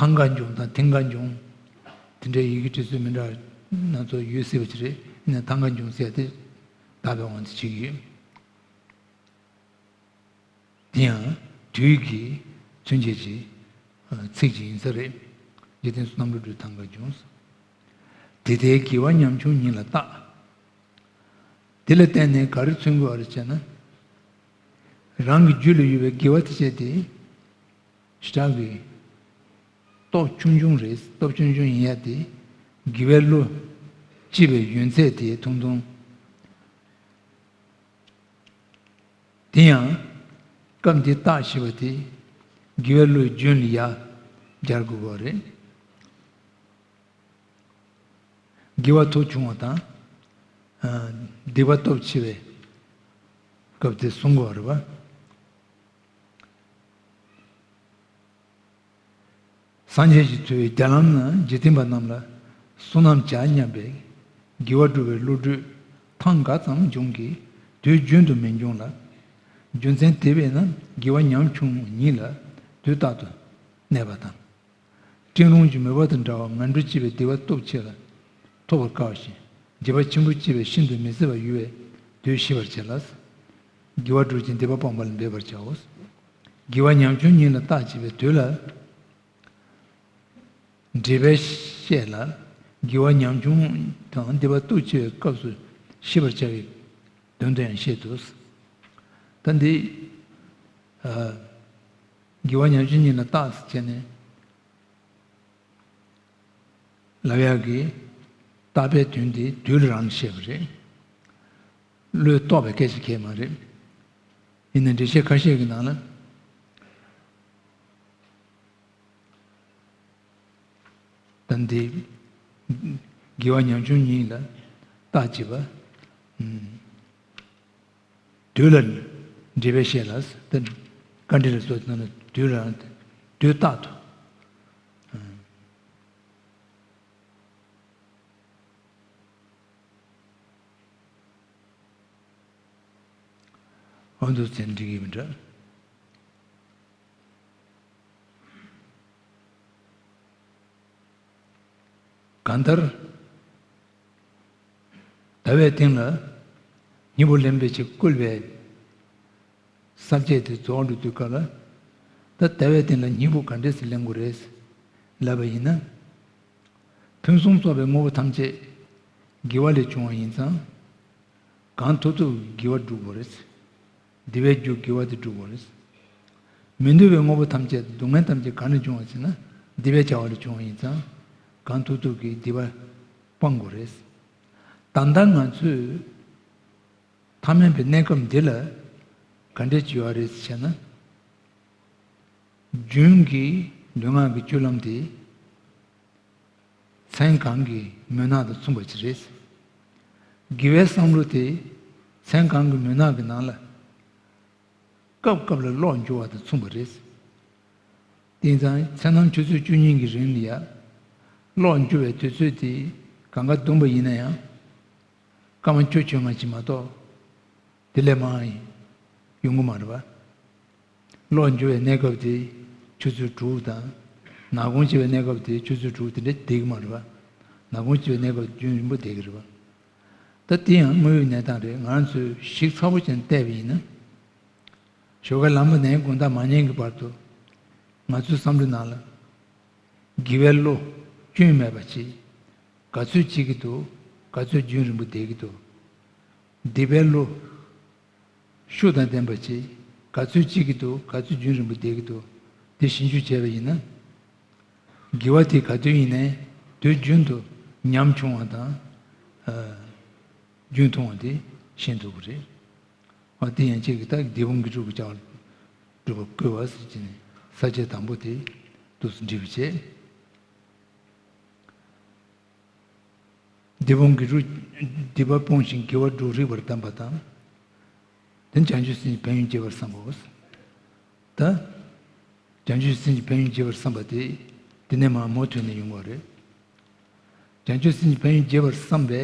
ཐང་ག་འབྱུང་དང་ཐིང་ག་འབྱུང་། དེ་འདྲའི་ཡི་གེ་འབྲི་སྲོལ་མི་འདྲ་སྣ་ཚོགས་ཡོད་སྲིད་པ་ཅིག་རེད། ཡིན་ནའང་ཐང་ག་འབྱུང་ཟེར་དེ་དག་པའི་དབང་དུ་བྱེད་ཀྱི་ཡོད། དེ་ཡང་དུས་ཀྱི་མཚོན་བྱེད་ཀྱི་ཚིག་ཅིག་ཡིན་ས་རེད། འཇིག་རྟེན་བསོད་ནམས་བློ་གྲོས་ཐང་ག་འབྱུང་། དེ་ལྟའི་དགེ་བ་ཉམ་ཆུང་ཉིད་ལ་བརྟག། དེ་ལ་བརྟེན་ནས་ག་རེ་མཚོན་དགོས་པ་རེད་ཅེ་ན། རང་གི་རྒྱུད་ལ་ཡོད་པའི་དགེ་བ་དེ་བྱས་ཏེ། ཞེ་དྲག་གི་སྟོབས་ཆུང་ཆུང་རེད། སྟོབས་ཆུང་ཆུང་ཡིན་ཡ་དེ། དགེ་བའི་བློ་སྐྱེ་བའི་ཡུན་ཚད་དེ་ཐུང་ཐུང་། དེ་ཡང་། སྐབས་འདི་བརྟག་ཞེས་པ་དེ། དགེ་བའི་བློའི་རྒྱུན་ལ་ཡ་སྦྱར་དགོས་པ་རེད། དགེ་བ་མཐོ་ཆུང་བ་དང་། ཨ། སྡིག་པ་སྟོབས་ཆེ་བའི་སྐབས་དེ་གསུང་གི་ཡོད་རེད་པ། སངས་རྒྱས་ཀྱི་མཐོ་བའི་རྒྱ་ལམ་ན་འཇིག་རྟེན་པ་རྣམས་ལ་བསོད་ནམས་བྱ་སྙམ་པའི་དགེ་བ་སྒྲུབ་པའི་བློ་གྲོས་ཐང་ག་ཙམ་འབྱུང་གི། དུས་རྒྱུན་དུ་མི་འབྱུང་ལ། རྒྱུ་མཚན་དེ་བས་ན་དགེ་བ་ཉམ་ཆུང་ཉིད་ལ་དུས་རྟག་ཏུ་གནས་པ་དང་། སྤྲིན་རུམ་གྱི་མོས་པ་དང་འདྲ་བར་ངན་འགྲོར་སྐྱེ་བའི་སྡིག་པ་སྟོབས་ཆེ་ལ་ཐོབ་པར་དཀའ་བ་ཞིང་། སྡིག་པ་ཆེན་པོ་སྐྱེ་བས་ཤིན་ཏུ་མི་བཟད་པར་ཡུར་བའི་དུས་ཤེས་པར་བྱེད་ལ། དགེ་བ་སྒྲུབ་ཅིང་སྡིག་པ་སྤང་བ་ལ་འབད་པར་བྱའོ། དགེ་བ་ཉམ་ཆུང་ཉིད་ལ་བརྟག་ཅེས་པའི་དུས་ལ། འགྲེལ་པས་བཤད་ལ། དགེ་བ་ཉམ་ཆུང་དང་སྡིག་པ་སྟོབས་ཆེ་བའི་སྐབས་སུ་ཤེས་པར་བྱ་བའི་དོན་དུ་ཡང་བཤད་དོ། ད་འདི། ཨ། དགེ་བ་ཉམ་ཆུང་ཉིད་ལ་བརྟག་ཟེར་བྱས་ནས། ལབ་ཡག་གི་བརྟག་པའི་དོན་དེ་དུས་ལ་རང་བཤད་པ་རེད། བློས་རྟོགས་པའི་སྐད་ཆ་གང་ཡང་མ་རེད། ཡིན་ནའང་འགྲེལ་བཤད་ཁ་ཤས་ཀྱི་ནང་ལ། ད་འདི། དགེ་བ་ཉམ་ཆུང་ཉིད་ལ་བརྟག་ཅེས་པ། ཨུམ། དུས་ལ་འགྲེལ་པས་བཤད་ལ། ད་བཀའ་འགྲེལ་ལ་སོགས་ནང་ལ་དུས་ལ་དུས་རྟག་ཏུ། ཨུམ། འོ་འདུག་ཚན་འགྲིག་གི་མི་འདྲ། གང་ལྟར། ཟླ་བའི་སྟེང་ལ་སྙིང་པོ་ལེན་པའི་ཆེད་བསྐུལ་བའི་ས་བཅད་དེ་རྫོགས་འགྲོ་དུས་སྐབས་ལ། ད་ཟླ་བའི་སྟེང་ལ་སྙིང་པོ་ག་འདྲས་སེ་ལེན་དགོས་རེད་ལབ་པ་ཡིན་ན། ཕུན་སུམ་ཚོགས་པའི་དངོས་པོ་ཐམས་ཅད་དགེ་བ་ལས་བྱུང་བ་ཡིན་ཙང་། གང་ཐུབ་ཐུབ་དགེ་བ་སྒྲུབ་དགོས་རེད། དེ་བས་རྒྱུ་དགེ་བ་དེ་སྒྲུབ་དགོས་རེད། མི་འདོད་པའི་དངོས་པོ་ཐམས་ཅད་སྡུག་བསྔལ་ཐམས་ཅད་གང་ནས་བྱུང་བ་ཟེར་ན། སྡིག་པའི་བྱ་བ་ལས་བྱུང་བ་ཡིན་ཙང་། གང་ཐུབ་ཐུབ་ཀྱིས་སྡིག་པ་སྤང་དགོས་རེད། ད་ལྟ་ང་ཚོས་ཐ་མལ་པའི་གནས་སྐབས་འདི་ལ་ག་འདྲས་བྱེད་ཡོད་རེད་ཟེར་ན། རྒྱུན་གྱི་ལུས་ངག་གི་སྤྱོད་ལམ་དེ། མཚན་གང་གི་མུན་ནག་དང་མཚུངས་པ་ཅིག་རེད། དགེ་བའི་བསམ་བློ་དེ་མཚན་གང་གི་མུན་ནག་གི་ནང་ལ་སྐབས་སྐབས་ལ་གློག་འགྱུ་བ་དང་མཚུངས་པ་རེད། དེ་ཙང་མཚན་ནམ་ཆུ་ཚོད་བཅུ་གཉིས་ཀྱི་རིང་ལ་ཡ། གློག་འགྱུ་བའི་དུས་ཚོད་དེ་གང་ག་བསྡོམས་པ་ཡིན་ན་ཡང་། སྐར་མ་བཅུ་བཅོ་ལྔ་ཅིག་མ་གཏོགས། དེ་ལས་མང་ཡོང་གི་མ་རེད་པ། གློག་འགྱུ་བའི་གནས་སྐབས་དེ་ཆུ་ཚོད་དྲུག་དང་། ནག་ཁུང་ཕྱེ་བའི་གནས་སྐབས་དེ་ཆུ་ཚོད་དྲུག་དེ་འདྲ་བསྡད་ཀྱི་མ་རེད་པ། ནག་ཁུང་ཕྱེ་བའི་གནས་སྐབས་རྒྱུན་རིང་པོ་བསྡད་ཀྱི་རེད་པ། ད་དེ་ཡང་དངོས་ཡོད་གནས་སྟངས་རེད། ང་རང་ཚོས་གཞིགས་ཚ་པོ་བྱས་ནས་བལྟས་པ་ཡིན་ན། ཞོགས་ཀ་ལངས་པ་ནས་དགོང་དག་མ་ཉལ་གྱི་བར་དུ། ང་ཚོའི་བསམ་བློའི་ནང་ལ། དགེ་བའི་བློ་སྐྱོན་མེད་པ་ཅིག་ག་ཚོད་བྱེད་ཀྱི་འདུག་ག་ཚོད་རྒྱུན་རིང་པོ་བསྡད་ཀྱི་འདུག་སྡིག་པའི་བློ་ཤུགས་དང་ལྡན་པ་ཅིག་ག་ཚོད་བྱེད་ཀྱི་འདུག་ག་ཚོད་རྒྱུན་རིང་པོ་བསྡད་ཀྱི་འདུག་དེ་ཞིབ་འཇུག་བྱས་པ་ཡིན་ན། དགེ་བ་དེ་ག་དུས་ཡིན་ནའི་དུས་རྒྱུན་དུ་ཉམ་ཆུང་བ་དང་། རྒྱུན་མཐོང་བ་དེ་ཤེས་ཐུབ་ཀྱི་རེད། ཨ་དེ་ཡན་ཆད་ཀྱི་ད་སྡིག་སྤོང་དགེ་སྒྲུབ་ཀྱི་བྱ་བ་སྒྲུབ་པ་བསྐུལ་བ་ཟེར་གྱི་ནས་ས་བཅད་དང་པོ་དེ་འདུག་སེ་འགྲིག་པ་བྱས། སྡིག་སྤོང་དགེ་སྒྲུབ། སྡིག་པ་སྤོང་ཞིང་དགེ་བ་སྒྲུབ་རིགས་པར་གདམས་པ་དང་། དེ་ནི་བྱང་ཆུབ་སེམས་ཀྱི་ཕན་ཡོན་རྒྱས་པར་བསམ་པའོ། ད། བྱང་ཆུབ་སེམས་ཀྱི་ཕན་ཡོན་རྒྱས་པར་བསམ་པ་དེ། དེ་ནས་མར་མུ་མཐུད་ནས་ཡོང་བ་རེད། བྱང་ཆུབ་སེམས་ཀྱི་ཕན་ཡོན་རྒྱས་པར་བསམ་པའི་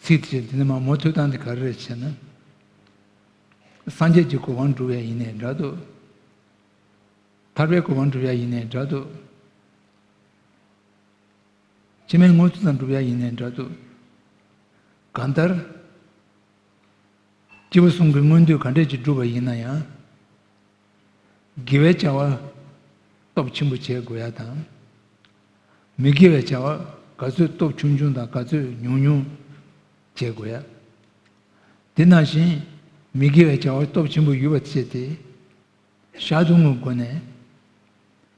ཚིག་དེ་བྱས། དེ་ནས་མར་མུ་མཐུད་སྟངས་དེ་ག་རེ་རེད་ཟེར་ན། སངས་རྒྱས་ཀྱི་གོ་འཕང་སྒྲུབ་ཡ་ཡིན་ནའི་འདྲ་འདུག་ཐར་པའི་གོ་འཕང་སྒྲུབ་ཡ་ཡིན་ནའི་འདྲ་འདུག་སྤྱི་མེད་དངོས་གྲུབ་ཙམ་སྒྲུབ་ཡ་ཡིན་ནའི་འདྲ་འདུག་གང་ལྟར། སྐྱེས་བུ་གསུམ་གྱི་མངོན་འདོད་ག་འདྲས་ཅིག་བསྒྲུབས་པ་ཡིན་ན་ཡང་། དགེ་བའི་བྱ་བ་སྟོབས་ཆེན་པོ་བྱེད་དགོས་ཡ་དང་། མི་དགེ་བའི་བྱ་བ་ག་ཚོད་སྟོབས་ཆུང་ཆུང་དང་ག་ཚོད་ཉུང་ཉུང་བྱེད་དགོས་ཡ། དེ་ནང་བཞིན་མི་དགེ་བའི་བྱ་བ་སྟོབས་ཆེན་པོ་ཡོད་པ་བྱས་ཏེ། བཤགས་སྡོམ་གྱི་སྒོ་ནས་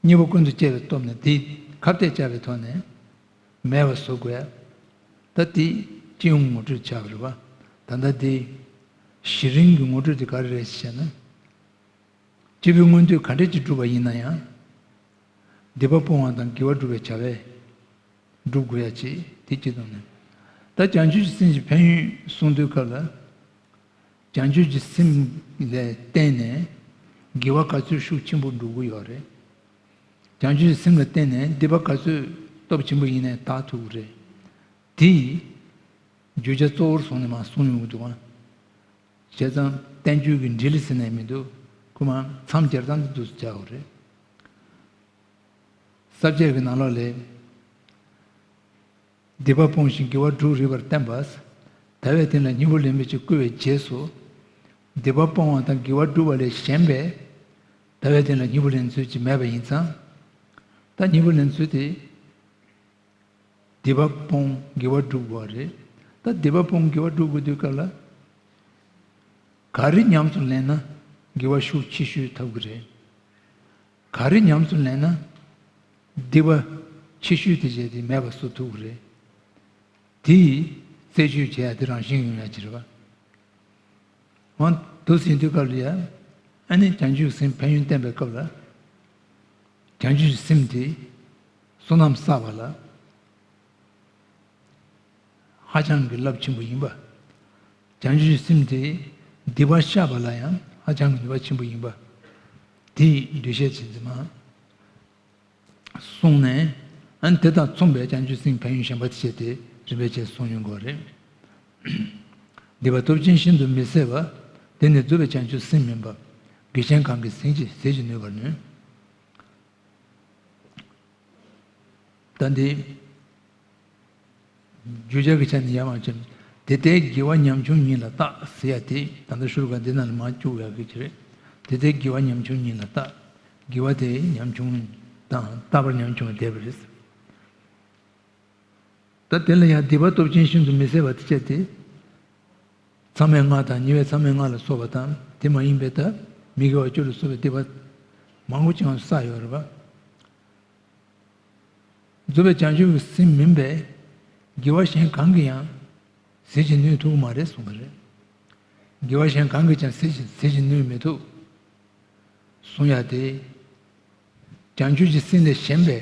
གཉེན་པོ་ཀུན་ཏུ་སྤྱད་པའི་སྟོབས་ནས་དེ་ཁ་གཏད་བཅག་པའི་ཐོག་ནས་མེད་པ་བཟོ་དགོས། ད་དེ་སྤྱི་ཡོངས་ངོ་སྤྲོད་བྱ་བ་རེད་པ། ད་ལྟ་དེ་གཞི་རིམ་གྱི་ངོ་སྤྲོད་དེ་ག་རེ་རེད་ཟེར་ན། སྐྱེས་བུའི་མངོན་འདོད་ག་འདྲས་ཅིག་བསྒྲུབས་པ་ཡིན་ན་ཡང་། སྡིག་པ་སྤོང་བ་དང་དགེ་བ་སྒྲུབ་པའི་བྱ་བས་སྒྲུབ་དགོས་ཡ་ཅིག་དེ་སྤྱི་དོན་ནས། ད་བྱང་ཆུབ་ཀྱི་སེམས་ཀྱི་ཕན་ཡོན་གསུང་དུས་སྐབས་ལ། བྱང་ཆུབ་ཀྱི་སེམས་ལ་བརྟེན་ནས་དགེ་བ་ག་ཚོད་ཤུགས་ཆེན་པོ་འགྲུབ་ཀྱི་ཡོད་རེད། བྱང་ཆུབ་ཀྱི་སེམས་ལ་བརྟེན་ནས་སྡིག་པ་ག་ཚོད་སྟོབས་ཆེན་པོ་ཡིན་ནའི་དག་ཐུབ་ཀྱི་རེད། དེ་ཡི་བརྗོད་བྱ་གཙོ་བོར་བཟུང་ནས་མར་གསུངས་ཡོང་གི་འདུག་ག་བྱས་ཙང་བསྟན་བཅོས་ཀྱི་འགྲེལ་ཟེར་ནས་མི་འདུག་ཁོ་མར་མཚམས་སྦྱར་སྟངས་དེ་འདུག་སེ་སྦྱར་ཡོད་རེད། ས་བཅད་ཀྱི་ནང་ལོགས་ལས། སྡིག་པ་སྤོང་ཞིང་དགེ་བ་སྒྲུབ་རིགས་པར་བསྟན་པ། ཟླ་བའི་སྟེང་ལ་སྙིང་པོ་ལེན་པའི་ཕྱིར་བསྐུལ་བའི་རྗེས་སུ། སྡིག་པ་སྤོང་བ་དང་དགེ་བ་སྒྲུབ་པ་ལས་གཞན་པའི་ཟླ་བའི་སྟེང་ལ་སྙིང་པོ་ལེན་ཚུལ་གྱི་མེད་པ་ཡིན་ཙང་། ད་སྙིང་པོ་ལེན་ཚུལ་དེ། སྡིག་པ་སྤོང་དགེ་བ་སྒྲུབ་དགོས་པ་རེད། ད་སྡིག་པ་སྤོང་དགེ་བ་སྒྲུབ་དགོས་དུས་སྐབས་ལ། ག་རེ་ཉམས་སུ་ལེན་ན་དགེ་བ་ཤུགས་ཆེ་ཤོས་ཐོབ་ཀྱི་རེད། ག་རེ་ཉམས་སུ་ལེན་ན་སྡིག་པ་ཆེ་ཤོས་དེ་བྱས་ཏེ་མེད་པ་བཟོ་ཐུབ་ཀྱི་རེད། དེ་ཡིས་རྩད་གཅོད་བྱེད་ཡ་དེ་རང་བཞིན་ཡོང་ཡ་ཅིག་རེད་པ། འོ་འདུག་སེ་ཡིན་དུས་སྐབས་ལ་ཡ། ཨ་ནི་བྱང་ཆུབ་སེམས་ཕན་ཡོན་བསྟན་པའི་སྐབས་ལ། བྱང་ཆུབ་སེམས་དེ་བསོད་ནམས་བསགས་པ་ལ་ཧ་ཅང་གི་རླབས་ཆེན་པོ་ཡིན་པ། བྱང་ཆུབ་སེམས་དེ་སྡིག་པ་བཤགས་པ་ལ་ཡང་ཧ་ཅང་གི་ནུས་པ་ཆེན་པོ་ཡིན་པ། དེའི་འགྲེལ་བཤད་བྱེད་ཚུལ་མ། གསུངས་ནས། ཨ་ནི་དེ་དང་མཚུངས་པའི་བྱང་ཆུབ་སེམས་ཕན་ཡོན་གཞན་པ་དེ་བྱས་ཏེ་རིམ་པས་བྱས་གསུངས་ཡོང་གི་རེད། སྡིག་པ་སྟོབས་ཆེན་ཤིན་ཏུ་མི་བཟད་པ། དེ་ནི་རྫོགས་པའི་བྱང་ཆུབ་སེམས་མིན་པ། དགེ་གཞན་གང་གིས་ཟིན་ཅིང་ཟད་ཅིང་ནུས་པར་ནུས། ད་འདི། བརྗོད་བྱ་གི་ཆ་ནས་ཡར་མར་བྱས། དེ་ལྟའི་དགེ་བ་ཉམ་ཆུང་ཉིད་ལ་བརྟག་ཟེར་ཡ་དེ་ད་ལྟ་ཤོ་ལོ་ཀ་འདི་ནང་ལ་མར་བཅུག་ཡག་གི་ཅིག་རེད། དེ་ལྟའི་དགེ་བ་ཉམ་ཆུང་ཉིད་ལ་བརྟག་དགེ་བ་དེ་ཉམ་ཆུང་དང་རྟག་པར་ཉམ་ཆུང་བསྡད་པ་རེད། ད་དེ་ལ་ཡང་སྡིག་པ་སྟོབས་ཆེན་ཤིན་ཏུ་མི་བཟད་པ་དེ་བྱས་ཏེ། མཚམས་མེད་ལྔ་དང་ཉེ་བའི་མཚམས་མེད་ལྔ་ལ་སོགས་པ་དང་དེ་མ་ཡིན་པའི་ད་མི་དགེ་བ་བཅུ་ལ་སོགས་པའི་སྡིག་པ་མང་པོ་ཅིག་ཡང་བསགས་ཡོད་རེད་པ། རྫོགས་པའི་བྱང་ཆུབ་ཀྱི་སེམས་མིན་པས་དགེ་བ་གཞན་གང་གིས་ཡང་ཟད་ཅིང་ནུས་ཐུབ་ཀྱི་མ་རེད་གསུངས་པ་རེད། དགེ་བ་གཞན་གང་གིས་ཀྱང་ཟད་ཅིང་ཟད་ཅིང་ནུས་མི་ཐུབ་གསུང་ཡ་དེ། བྱང་ཆུབ་ཀྱི་སེམས་ལས་གཞན་པའི་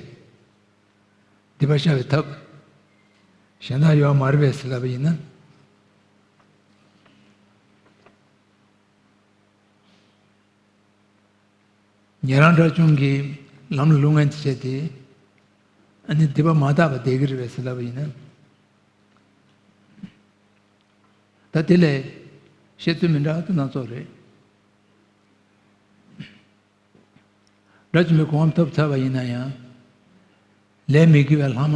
སྡིག་པ་བཤགས་པའི་ཐབས་གཞན་དག་ཡོད་མ་རེད་པས་ཟེར་ལབ་པ་ཡིན་ན། ཉན་རང་དགྲ་བཅོམ་གྱིས་ལམ་ལ་བསླུ་ངན་དེ་བྱས་ཏེ། ཨ་ནི་སྡིག་པ་མ་དག་པ་བསྡད་ཀྱི་རེད་པས་ཟེར་ལབ་པ་ཡིན་ན། ད་དེ་ལས་བཤད་ཚུལ་མི་འདྲ་བ་དེ་སྣ་ཚོགས་རེད། དགྲ་བཅོམ་པའི་གོ་འཕང་ཐོབ་ཚར་བ་ཡིན་ན་ཡང་། ལས་མི་དགེ་བའི་ལྷག་མ།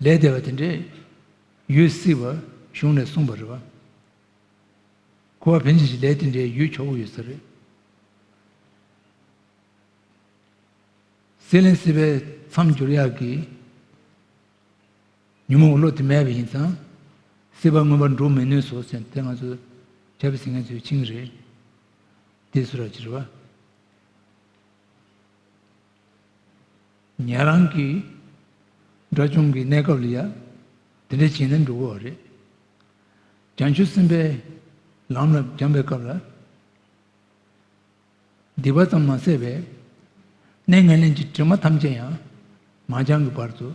ལས་བདེ་བ་དེ་འདྲས་ཡོད་སྲིད་པ་གཞུང་ནས་གསུངས་པ་རེད་པ། འཁོར་བ་ཕན་ཆད་ཀྱི་ལས་དེ་འདྲའི་ཡོད་ཆོག་གི་ཡོད་ས་རེད། སྲེད་ལེན་སྲིད་པའི་མཚམས་སྦྱོར་ཡག་གི་ཉོན་མོངས་བློ་དེ་མེད་པ་ཡིན་ཙང་། སྲིད་པ་མངོན་པར་འགྲུབ་མི་ནུས་སོ་ཟེར་དེ་ང་ཚོ་ཆབ་སྲིད་ངན་ཚོའི་ཆིངས་རེད། དེ་སུ་ར་ཅི་རེད་པ། ཉན་རང་གི་དགྲ་བཅོམ་གྱི་གནས་སྐབས་ལ་ཡ། དེ་འདྲ་བྱས་ནས་འགྲོ་དགོས་པ་རེད། བྱང་ཆུབ་སེམས་དཔའི་ལམ་ལ་སྦྱངས་པའི་སྐབས་ལ། སྡིག་པ་ཙམ་མ་ཟད་པའི་གནས་ངན་ལེན་གྱི་དྲི་མ་ཐམས་ཅད་ཡང་མ་སྦྱངས་ཀྱི་བར་དུ་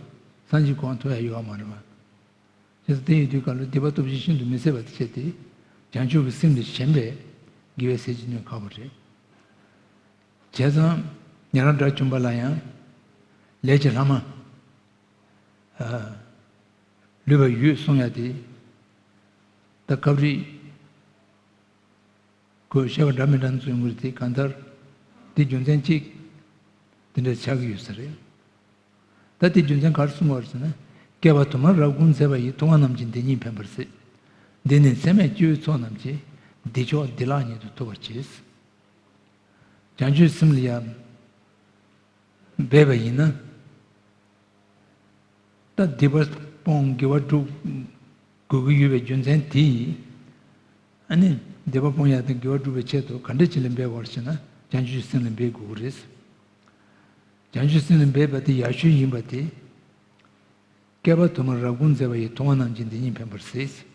སངས་རྒྱས་གོ་འཕང་ཐོབ་ཡ་ཡོད་པ་མ་རེད་པ། བྱས་ཙང་དེ་ཡོད་དུས་སྐབས་ལ་སྡིག་པ་སྟོབས་ཆེན་ཤིན་ཏུ་མི་བཟད་པ་དེ་བྱས་ཏེ། བྱང་ཆུབ་ཀྱི་སེམས་དེ་ཞན་པས་དགེ་བའི་ཟས་ཀྱི་སྣོད་ཁག་པོ་རེད། བྱས་ཙང་ཉན་རང་དགྲ་བཅོམ་པ་ལ་ཡང་ལས་ཀྱི་ལྷག་མ། ཨ། ལུས་པ་ཡོད་གསུང་ཡ་དེ། ད་སྐབས་རེ་ཁོས་བཤད་པ་འདྲ་མི་འདྲ་ཚོ་ཡོང་གི་རེད་དེ། གང་ལྟར་དེ་རྒྱུ་མཚན་གཅིག་དེ་འདྲ་ཆགས་ཀྱི་ཡོད་ས་རེད། ད་དེ་རྒྱུ་མཚན་ག་རེ་གསུངས་པ་རེད་ཟེར་ན། བསྐལ་པ་དུ་མར་རབ་བསྒོམས་མཛད་པ་ཡི། ཐུབ་དབང་རྣམས་ཀྱིས་འདི་ཉིད་ཕན་པར་གཟིགས། འདི་ནི་ཚད་མེད་སྤྱི་བོའི་ཚོགས་རྣམས་ཀྱིས། བདེ་མཆོག་བདེ་བླག་ཉིད་དུ་ཐོབ་པར་བྱེད། བྱང་ཆུབ་སེམས་ལ་ཡང་འབད་པ་ཡིན་ན། ད་སྡིག་པ་སྤོང་དགེ་བ་སྒྲུབ་དགོས་ཀྱི་ཡོད་པའི་རྒྱུ་མཚན་དེ་ཡིས། ཨ་ནི་སྡིག་པ་སྤོང་ཡག་དང་དགེ་བ་སྒྲུབ་པའི་ཆེད་དུ་ག་འདྲ་ཅིག་ལ་འབད་དགོས་ཟེར་ན། བྱང་ཆུབ་སེམས་ལ་འབད་དགོས་ཀྱི་རེད། བྱང་ཆུབ་སེམས་ལ་འབད་པ་དེ་ཡག་ཤོས་ཡིན་པ་དེ། བསྐལ་པ་དུ་མར་རབ་བསྒོམས་མཛད་པ་ཡི། ཐུབ་དབང་རྣམས་ཀྱིས་འདི་ཉིད་ཕན་པར་གཟིགས།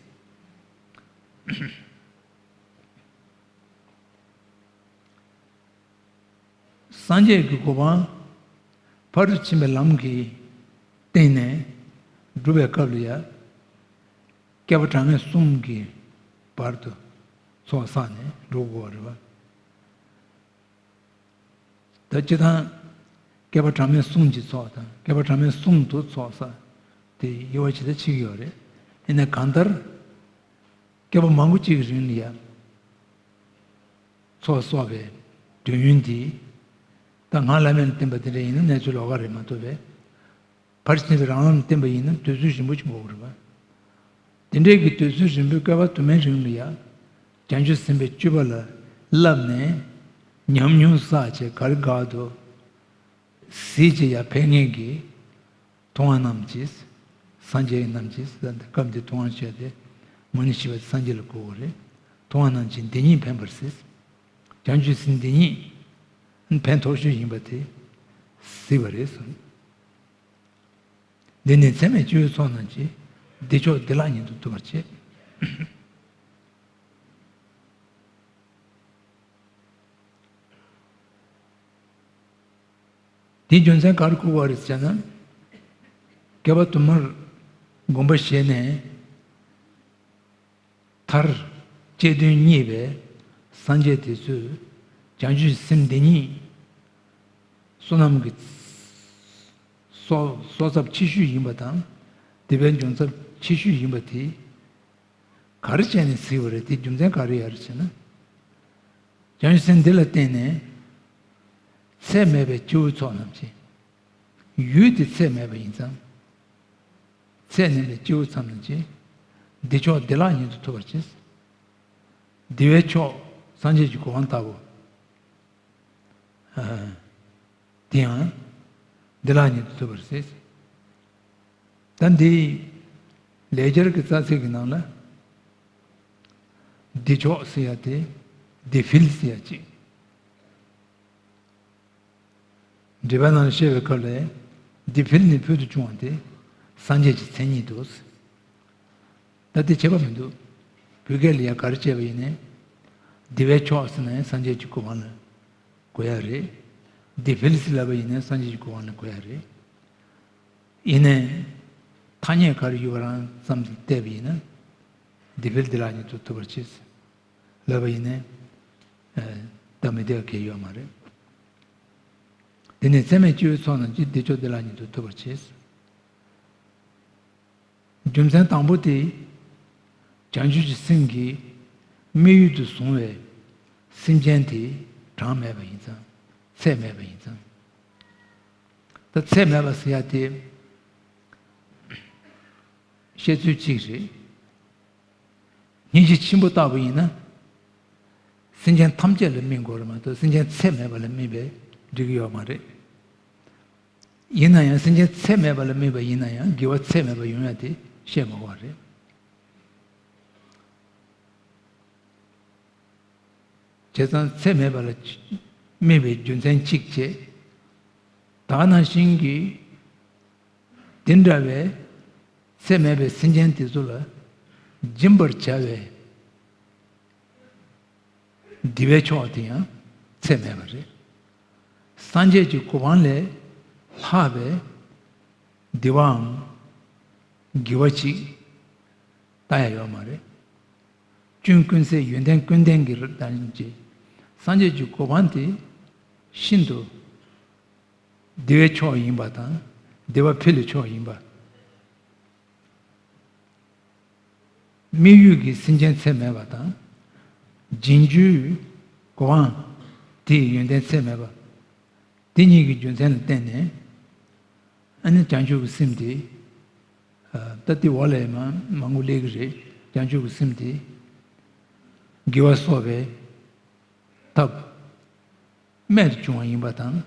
སངས་རྒྱས་ཀྱི་གོ་འཕང་ཕར་ཕྱིན་པའི་ལམ་གྱི་སྟེང་ནས་སྒྲུབ་པའི་སྐབས་ལ་ཡང་བསྐལ་པ་གྲངས་ངེས་གསུམ་གྱི་བར་དུ་ཚོགས་བསགས་ནས་འགྲོ་དགོས་པ་རེད་པ། ད་སྤྱིར་བཏང་བསྐལ་པ་གྲངས་མེད་གསུམ་གྱི་ཚོགས་དང་། བསྐལ་པ་གྲངས་མེད་གསུམ་དུ་ཚོགས་བསགས་དེ་དབྱེ་བ་ཇི་ལྟར་ཕྱེ་གི་ཡོད་རེད། ཡིན་ནའི་གང་ལྟར་བསྐལ་པ་མང་པོ་གཅིག་གི་རིང་ལ་ཡང་ཚོགས་བསགས་པའི་དུས་ཡུན་འདི། ད་ང་བླ་མེད་ལ་བསྟན་པ་དེ་འདྲ་ཡིན་ན་གནས་ཚུལ་ལོགས་ཀ་རེད་མ་གཏོགས་པས། ཕར་ཕྱིན་པའི་རང་ལམ་བསྟན་པ་ཡིན་ན་དུས་ཚོད་རིང་པོ་ཅིག་འགོར་གི་རེད་པ། དེ་འདྲའི་གི་དུས་ཚོད་རིང་པོའི་བསྐལ་པ་དུ་མའི་རིང་ལ་ཡང་བྱང་ཆུབ་སེམས་དཔའི་སྤྱོད་པ་ལ་བསླབས་ནས་ཉམས་མྱོང་བསགས་བྱས་ག་རེ་དགའ་འདུག་གཟིགས་བྱས་ཡར་ཕེབས་མཁན་གྱི་ཐུབ་དབང་རྣམས་ཀྱིས། སངས་རྒྱས་རྣམས་ཀྱིས། སྐབས་འདིར་ཐུབ་དབང་ཞེས་ཏེ་མུ་ནེ་ཞེས་པ་སངས་རྒྱས་ལ་གོ་དགོས་རེད། ཐུབ་དབང་རྣམས་ཀྱིས་འདི་ཉིད་ཕན་པར་གཟིགས། བྱང་ཆུབ་སེམས་འདི་ཉིད་ཕན་ཐོགས་ཤོས་ཡིན་པ་དེ་གཟིགས་པ་རེད་གསུངས། འདི་ནི་ཚད་མེད་སྤྱི་བོའི་ཚོགས་རྣམས་ཀྱིས། བདེ་མཆོག་བདེ་བླག་ཉིད་དུ་ཐོབ་པར་བྱེད། དེའི་རྒྱུ་མཚན་ག་རེ་གོ་བ་རེད་ཟེར་ན། བསྐལ་པ་དུ་མར་སྒོམ་པ་བྱས་ནས། མཐར་སྐྱེ་དོན་རྙེད་པའི་སངས་རྒྱས་དེ་ཚོས་བྱང་ཆུབ་སེམས་འདི་ཉིད་བསོད་ནམས་ཀྱི་གསོག་གསོག་ཚབས་ཆེ་ཤོས་ཡིན་པ་དང་། སྡིག་པའི་འཇོམས་ཚབས་ཆེ་ཤོས་ཡིན་པ་དེ་ག་རེ་བྱས་ནས་གཟིགས་པ་རེད། དེ་རྒྱུ་མཚན་ག་རེ་ཡོད་རེད་ཟེར་ན། བྱང་ཆུབ་སེམས་འདི་ལ་བརྟེན་ནས་ཚད་མེད་པའི་སྤྱི་བོའི་ཚོགས་རྣམས་ཀྱིས། ཡུལ་དེ་ཚད་མེད་པ་ཡིན་ཙང་། ཚད་མེད་པའི་སྤྱི་བོ་ཚོགས་རྣམས་ཀྱིས། བདེ་མཆོག་བདེ་བླག་ཉིད་དུ་ཐོབ་པར་བྱེད། བདེ་བའི་མཆོག་སངས་རྒྱས་ཀྱི་གོ་འཕང་ལྟ་བུ། ཨ། དེ་ཡང་བདེ་བླག་ཉིད་དུ་ཐོབ་པར་ཟེར། ད་འདི་ལེགས་སྦྱར་གྱི་རྩ་ཚིག་གི་ནང་ལ། བདེ་མཆོག་ཟེར་ཡ་དེ། བདེ་ཕུལ་ཟེར་ཡ་གཅིག། འགྲེལ་པ་ནང་ལ་བཤད་པའི་སྐབས་ལ། བདེ་ཕུལ་ནི་ཕུལ་དུ་བྱུང་བ་སྟེ། སངས་རྒྱས་ཀྱི་མཚན་ཉིད་དོ། ད་དེ་ཁྱད་པར་མི་འདུག། བོད་སྐད་ལ་ཡང་ག་རེ་བྱས་པ་ཡིན་ནའི། བདེ་བའི་མཆོག་ཟེར་ན་ཡང་སངས་རྒྱས་ཀྱི་གོ་འཕང་ལ་གོ་ཡ་རེད། བདེ་ཕུལ་ཟེར་ལབ་པ་ཡིན་ནའི་སངས་རྒྱས་ཀྱི་གོ་འཕང་ལ་གོ་ཡ་རེད། ཡིན་ནའི། ཐ་སྙད་ག་རེ་ཡོད་པ་རང་ཙམ་གྱིས་བལྟས་པ་ཡིན་ན། བདེ་ཕུལ་བདེ་བླག་ཉིད་དུ་ཐོབ་པར་བྱེད་ལབ་པ་ཡིན་ནའི། ཨ། སྟབས་མི་བདེ་བ་གང་ཡང་ཡོད་མ་རེད། དེ་ནས་ཚད་མེད་སྤྱི་བོའི་ཚོགས་རྣམས་ཀྱིས། བདེ་མཆོག་བདེ་བླག་ཉིད་དུ་ཐོབ་པར་བྱེད། རྒྱུ་མཚན་དང་པོ་དེ། བྱང་ཆུབ་ཀྱི་སེམས་ཀྱི་དམིགས་ཡུལ་དུ་བཟུང་བའི་སེམས་ཅན་དེ་གྲངས་མེད་པ་ཡིན་ཙང་། ཚད་མེད་པ་ཡིན་ཙང་། ད་ཚད་མེད་པ་ཟེར་ཡ་དེ་བཤད་ཚུལ་གཅིག་རེད། སྙིང་རྗེ་ཆེན་པོ་ལྟ་བུ་ཡིན་ན། སེམས་ཅན་ཐམས་ཅད་ལ་སྨིན་དགོས་རེད་མ་གཏོགས། སེམས་ཅན་ཚད་མེད་པ་ལ་སྨིན་པས་འགྲིག་གི་ཡོད་མ་རེད། ཡིན་ན་ཡང་སེམས་ཅན་ཚད་མེད་པ་ལ་སྨིན་པ་ཡིན་ན་ཡང་། དགེ་བ་ཚད་མེད་པ་ཡོང་ཡ་དེ་བཤད་མ་དགོས་པ་རེད། བྱས་ཙང་ཚད་མེད་པ་ལ་སྨིན་པའི་རྒྱུ་མཚན་གཅིག་བྱས། ད་ག་ནང་བཞིན་གྱི་དེ་འདྲ་བའི་ ཚད་མེད་པའི་སེམས་ཅན་དེ་ཚོ་ལ་སྦྱིན་པར་བྱ་བའི་བདེ་བའི་མཆོག་དེ་ཡང་ཚད་མེད་པ་རེད། སངས་རྒྱས་ཀྱི་གོ་འཕང་ལས་ལྷག་པའི་བདེ་བའམ་དགེ་བ་ཅིག་ལྟ་ཡ་ཡོད་མ་རེད། སྐྱོན་ཀུན་ཟད་ཡོན་ཏན་ཀུན་ལྡན་གྱི་རིགས་དང་བཅས། སངས་རྒྱས་ཀྱི་གོ་འཕང་དེ་ཤིན་ཏུ་བདེ་བའི་མཆོག་ཡིན་པ་དང་། བདེ་བ་འཕེལ་བའི་མཆོག་ཡིན་པ། དམིགས་ཡུལ་གྱི་སེམས་ཅན་ཚད་མེད་པ་དང་། རྗེས་འཇུག་གོ་འཕང་དེའི་ཡོན་ཏན་ཚད་མེད་པ། དེ་གཉིས་ཀྱི་རྒྱུ་མཚན་ལ་བརྟེན་ནས། ཨ་ནི་བྱང་ཆུབ་ཀྱི་སེམས་དེ། ད་ལྟའི་འོག་ལ་ཡང་མང་པོ་སླེབས་ཀྱི་རེད། བྱང་ཆུབ་ཀྱི་སེམས་དེ་དགེ་བ་གསོག་པའི་ཐབས་རྨད་དུ་བྱུང་བ་ཡིན་པ་དང་།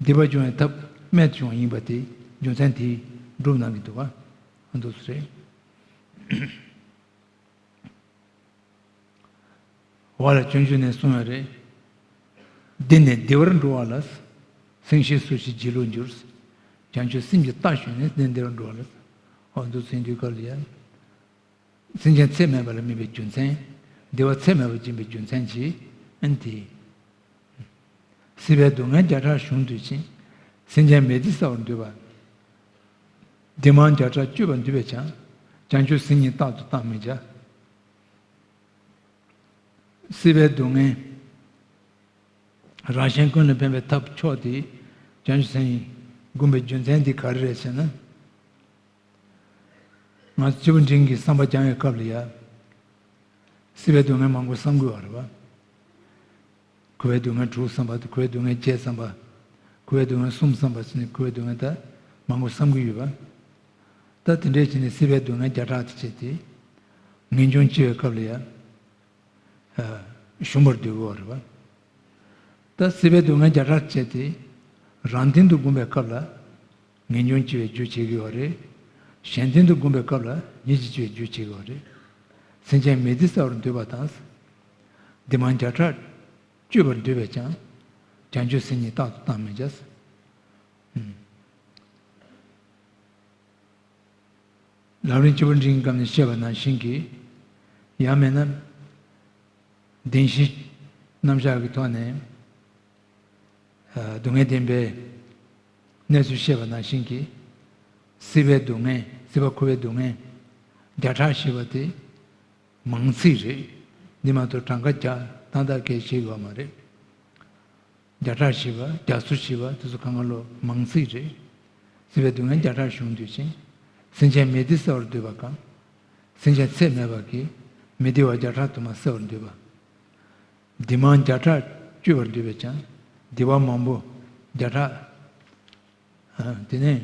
སྡིག་པ་སྦྱོང་བའི་ཐབས་རྨད་དུ་བྱུང་བ་ཡིན་པ་དེ་རྒྱུ་མཚན་དེས་སྒྲུབ་གནང་གི་འདུག་པ། འདུག་སེ་རེད། འོག་ལ་སྤྱོད་འཇུག་ནས་གསུངས་ཡོད་རེད། འདི་ནི་བདེ་བར་འགྲོ་བ་ལ། སེམས་ཤེས་སུ་ཞིག་སྦྱིན་ལུགས་འགྱུར། བྱང་ཆུབ་སེམས་ཀྱི་རྟ་ཞོན་ནས། འདི་ནི་བདེ་བར་འགྲོ་བ་ལ། འོ་འདུག་སེ་འདུག་ག་ལ་ཡ། སེམས་ཅན་ཚད་མེད་པ་ལ་དམིགས་པའི་རྒྱུ་མཚན། བདེ་བ་ཚད་མེད་པ་སྦྱིན་པའི་རྒྱུ་མཚན་གྱིས། ཨན་དེ། སྲིད་པའི་སྡུག་བསྔལ་བརྒྱ་ཕྲག་གཞུང་དུ་ཕྱིན། སེམས་ཅན་མི་བདེ་བསལ་བར་འདོད་པ། བདེ་མང་བརྒྱ་ཕྲག་སྤྱོད་པར་འདོད་པས་ཀྱང་། བྱང་ཆུབ་སེམས་ཉིད་རྟག་ཏུ་བཏང་མི་བྱ། སྲིད་པའི་སྡུག་བསྔལ་རང་གཞན་ཀུན་ལ་ཕན་པའི་ཐབས་མཆོག་དེ་བྱང་ཆུབ་སེམས་ཡིན། དགོངས་པའི་རྒྱུ་མཚན་དེ་ག་རེ་རེད་ཟེར་ན། ང་ཚོ་སྐྱེས་བུ་འབྲིང་གི་བསམ་པ་སྦྱང་བའི་སྐབས་ལ་ཡ། སྲིད་པའི་སྡུག་བསྔལ་མང་པོ་བསམ་དགོས་པ་རེད་པ། འཁོར་བའི་སྡུག་བསྔལ་དྲུག་བསམ་པ་དང་། འཁོར་བའི་སྡུག་བསྔལ་བརྒྱད་བསམ་པ། འཁོར་བའི་སྡུག་བསྔལ་གསུམ་བསམ་པ་ཟེར་ནས། འཁོར་བའི་སྡུག་བསྔལ་ད་མང་པོ་བསམ་གྱི་ཡོད་པ། ད་དེ་འདྲས་བྱས་ནས་སྲིད་པའི་སྡུག་བསྔལ་བརྒྱ་ཕྲག་དེ་བྱས་ཏེ། ངེས་འབྱུང་སྐྱེ་བའི་སྐབས་ལ་ཡ། ཨ། ཞུམ་པར་འདོད་དགོས་པ་རེད་པ། ད་སྲིད་པའི་སྡུག་བསྔལ་བརྒྱ་ཕྲག་བྱས་ཏེ། རང་སྟེང་དུ་བསྒོམ་པའི་སྐབས་ལ་ངེས་འབྱུང་སྐྱེ་བའི་རྒྱུ་བྱེད་ཀྱི་ཡོད་རེད། གཞན་སྟེང་དུ་བསྒོམ་པའི་སྐབས་ལ་ཉེར་ཞི་སྐྱེ་བའི་རྒྱུ་བྱེད་ཀྱི་ཡོད་རེད། སེམས་ཅན་མི་བདེ་བསལ་བར་འདོད་པ་དང་། བདེ་མང་བརྒྱ་ཕྲག་སྤྱོད་པར་འདོད་པས་ཀྱང་། བྱང་ཆུབ་སེམས་ཉིད་རྟག་ཏུ་བཏང་མི་བྱ། ཨུམ། ལམ་རིམ་བཅུ་པ་འབྲིང་གི་སྐབས་ནས་བཤད་པ་ནང་བཞིན་གྱི། ཡང་མིན་ན། བདེན་བཞིའི་རྣམ་གཞག་གི་ཐོག་ནས། ཨ། སྡུག་བསྔལ་བདེན་པའི་གནས་ཚུལ་བཤད་པ་ནང་བཞིན་གྱི། སྲིད་པའི་སྡུག་བསྔལ། སྲིད་པ་འཁོར་བའི་སྡུག་བསྔལ་བརྒྱ་ཕྲག་བཞི་པ་དེ་མང་ཚིག་རེད། འདི་མ་གཏོགས་གྲངས་ཀ་བརྒྱ་ཏག་ཏག་གས་བཤད་ཡོད་མ་རེད། བརྒྱ་ཕྲག་བཞི་པ། བརྒྱ་སོ་བཞི་པ་དེ་ཚོ་གང་ག་ལོ་མང་ཚིག་རེད། སྲིད་པའི་སྡུག་བསྔལ་བརྒྱ་ཕྲག་གཞུང་དུ་ཕྱིན། སེམས་ཅན་མི་བདེ་བསལ་བར་འདོད་པ་གང་། སེམས་ཅན་ཚད་མེད་པ་གི་མི་བདེ་བ་བརྒྱ་ཕྲག་དུ་མ་བསལ་བར་འདོད་པ། བདེ་མང་བརྒྱ་ཕྲག་སྤྱོད་པར་འདོད་པས་ཀྱང་། བདེ་བ་མང་པོ་བརྒྱ་ཕྲག་ཨ། དེ་ནས།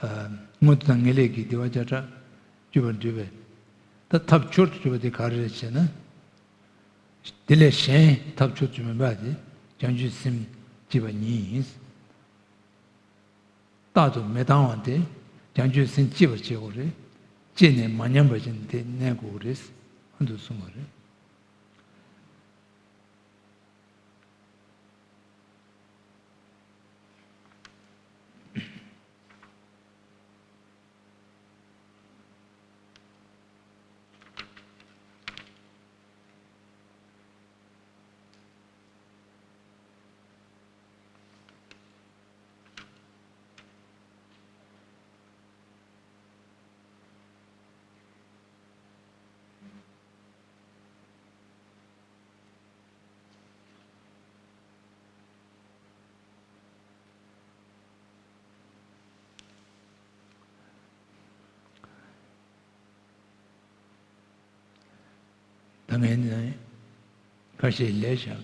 ཨ། དངོས་དང་ངེས་ལེགས་ཀྱི་བདེ་བ་བརྒྱ་ཕྲག་སྤྱོད་པར་འདོད་པས། ད་ཐབས་མཆོག་ཏུ་གྱུར་པ་དེ་ག་རེ་རེད་ཟེར་ན། དེ་ལས་གཞན་ཐབས་མཆོག་ཏུ་མེད་པ་དེ་བྱང་ཆུབ་སེམས་བསྐྱེད་པ་ཉིད་ཡིན། རྟག་ཏུ་མི་བཏང་བ་དེ་བྱང་ཆུབ་སེམས་བསྐྱེད་པར་བྱེད་དགོས་རེད། བསྐྱེད་ནས་མ་ཉམས་པ་བཞིན་དེ་གནས་དགོས་རེད། ཨ། འདུག་གསུངས་པ་རེད། ད་ངས་ནི་ཁ་ཤས་ལས་བཞག་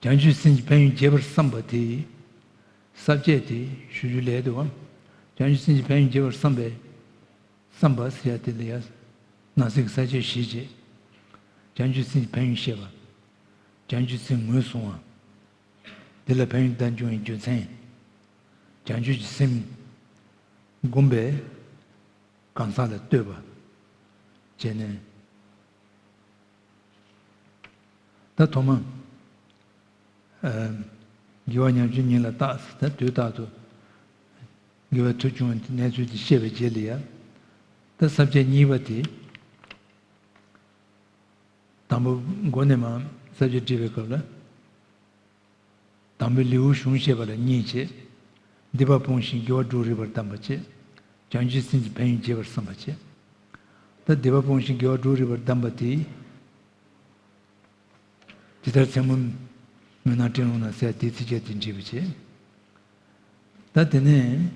བྱང་ཆུབ་སེམས་ཀྱི་ཕན་ཡོན་རྒྱས་པར་བསམ་པ་དེ། ས་བཅད་དེ་ཞུ་རྒྱུ་ལས་འདུག་བམ། བྱང་ཆུབ་སེམས་ཀྱི་ཕན་ཡོན་རྒྱས་པར་བསམ་པའི། བསམ་པ་ཟེར་ཡ་དེ་ལ་ཡ། ནང་གསེས་ཀྱི་ས་བཅད་བཞི་བྱས། བྱང་ཆུབ་སེམས་ཀྱི་ཕན་ཡོན་བཤད་པ། བྱང་ཆུབ་སེམས་ངོས་བཟུང་བ། དེ་ལ་ཕན་ཡོན་དང་འབྱུང་བའི་རྒྱུ་མཚན། བྱང་ཆུབ་ཀྱི་སེམས་བསྒོམ་པའི་གང་ཟག་ལ་བསྟོད་པ་བྱས་ནས། ད་ཐོག་མ། ཨ། དགེ་བ་ཉམས་བཅུག་ཉིད་ལ་བརྟག་ཟེར། ད་དུས་རྟག་ཏུ་དགེ་བའི་མཐུ་བྱུང་བའི་གནས་ཚུལ་དེ་ཤེས་པའི་རྗེས་ལ་ཡ། ད་ས་བཅད་གཉིས་པ་དེ། དང་པོ་མགོ་ནས་མར་ས་བཅད་བྲིས་པའི་སྐབས་ལ། དང་པོའི་ལེའུ་གཞུང་བཤད་པ་ལ་གཉིས་བྱས། སྡིག་པ་སྤོང་ཞིང་དགེ་བ་སྒྲུབ་རིགས་པར་གདམས་པ་བྱས། བྱང་ཆུབ་སེམས་ཀྱི་ཕན་ཡོན་རྒྱས་པར་བསམ་པ་བྱས། ད་སྡིག་པ་སྤོང་ཞིང་དགེ་བ་སྒྲུབ་རིགས་པར་གདམས་པ་དེ། ཇི་ལྟར་མཚན་མོ་མུན་ནག་སྤྲིན་ཀློང་ན་ཟེར་དེའི་ཚིགས་བཅད་དེ་འགྲིག་པ་བྱས། ད་དེ་ནས་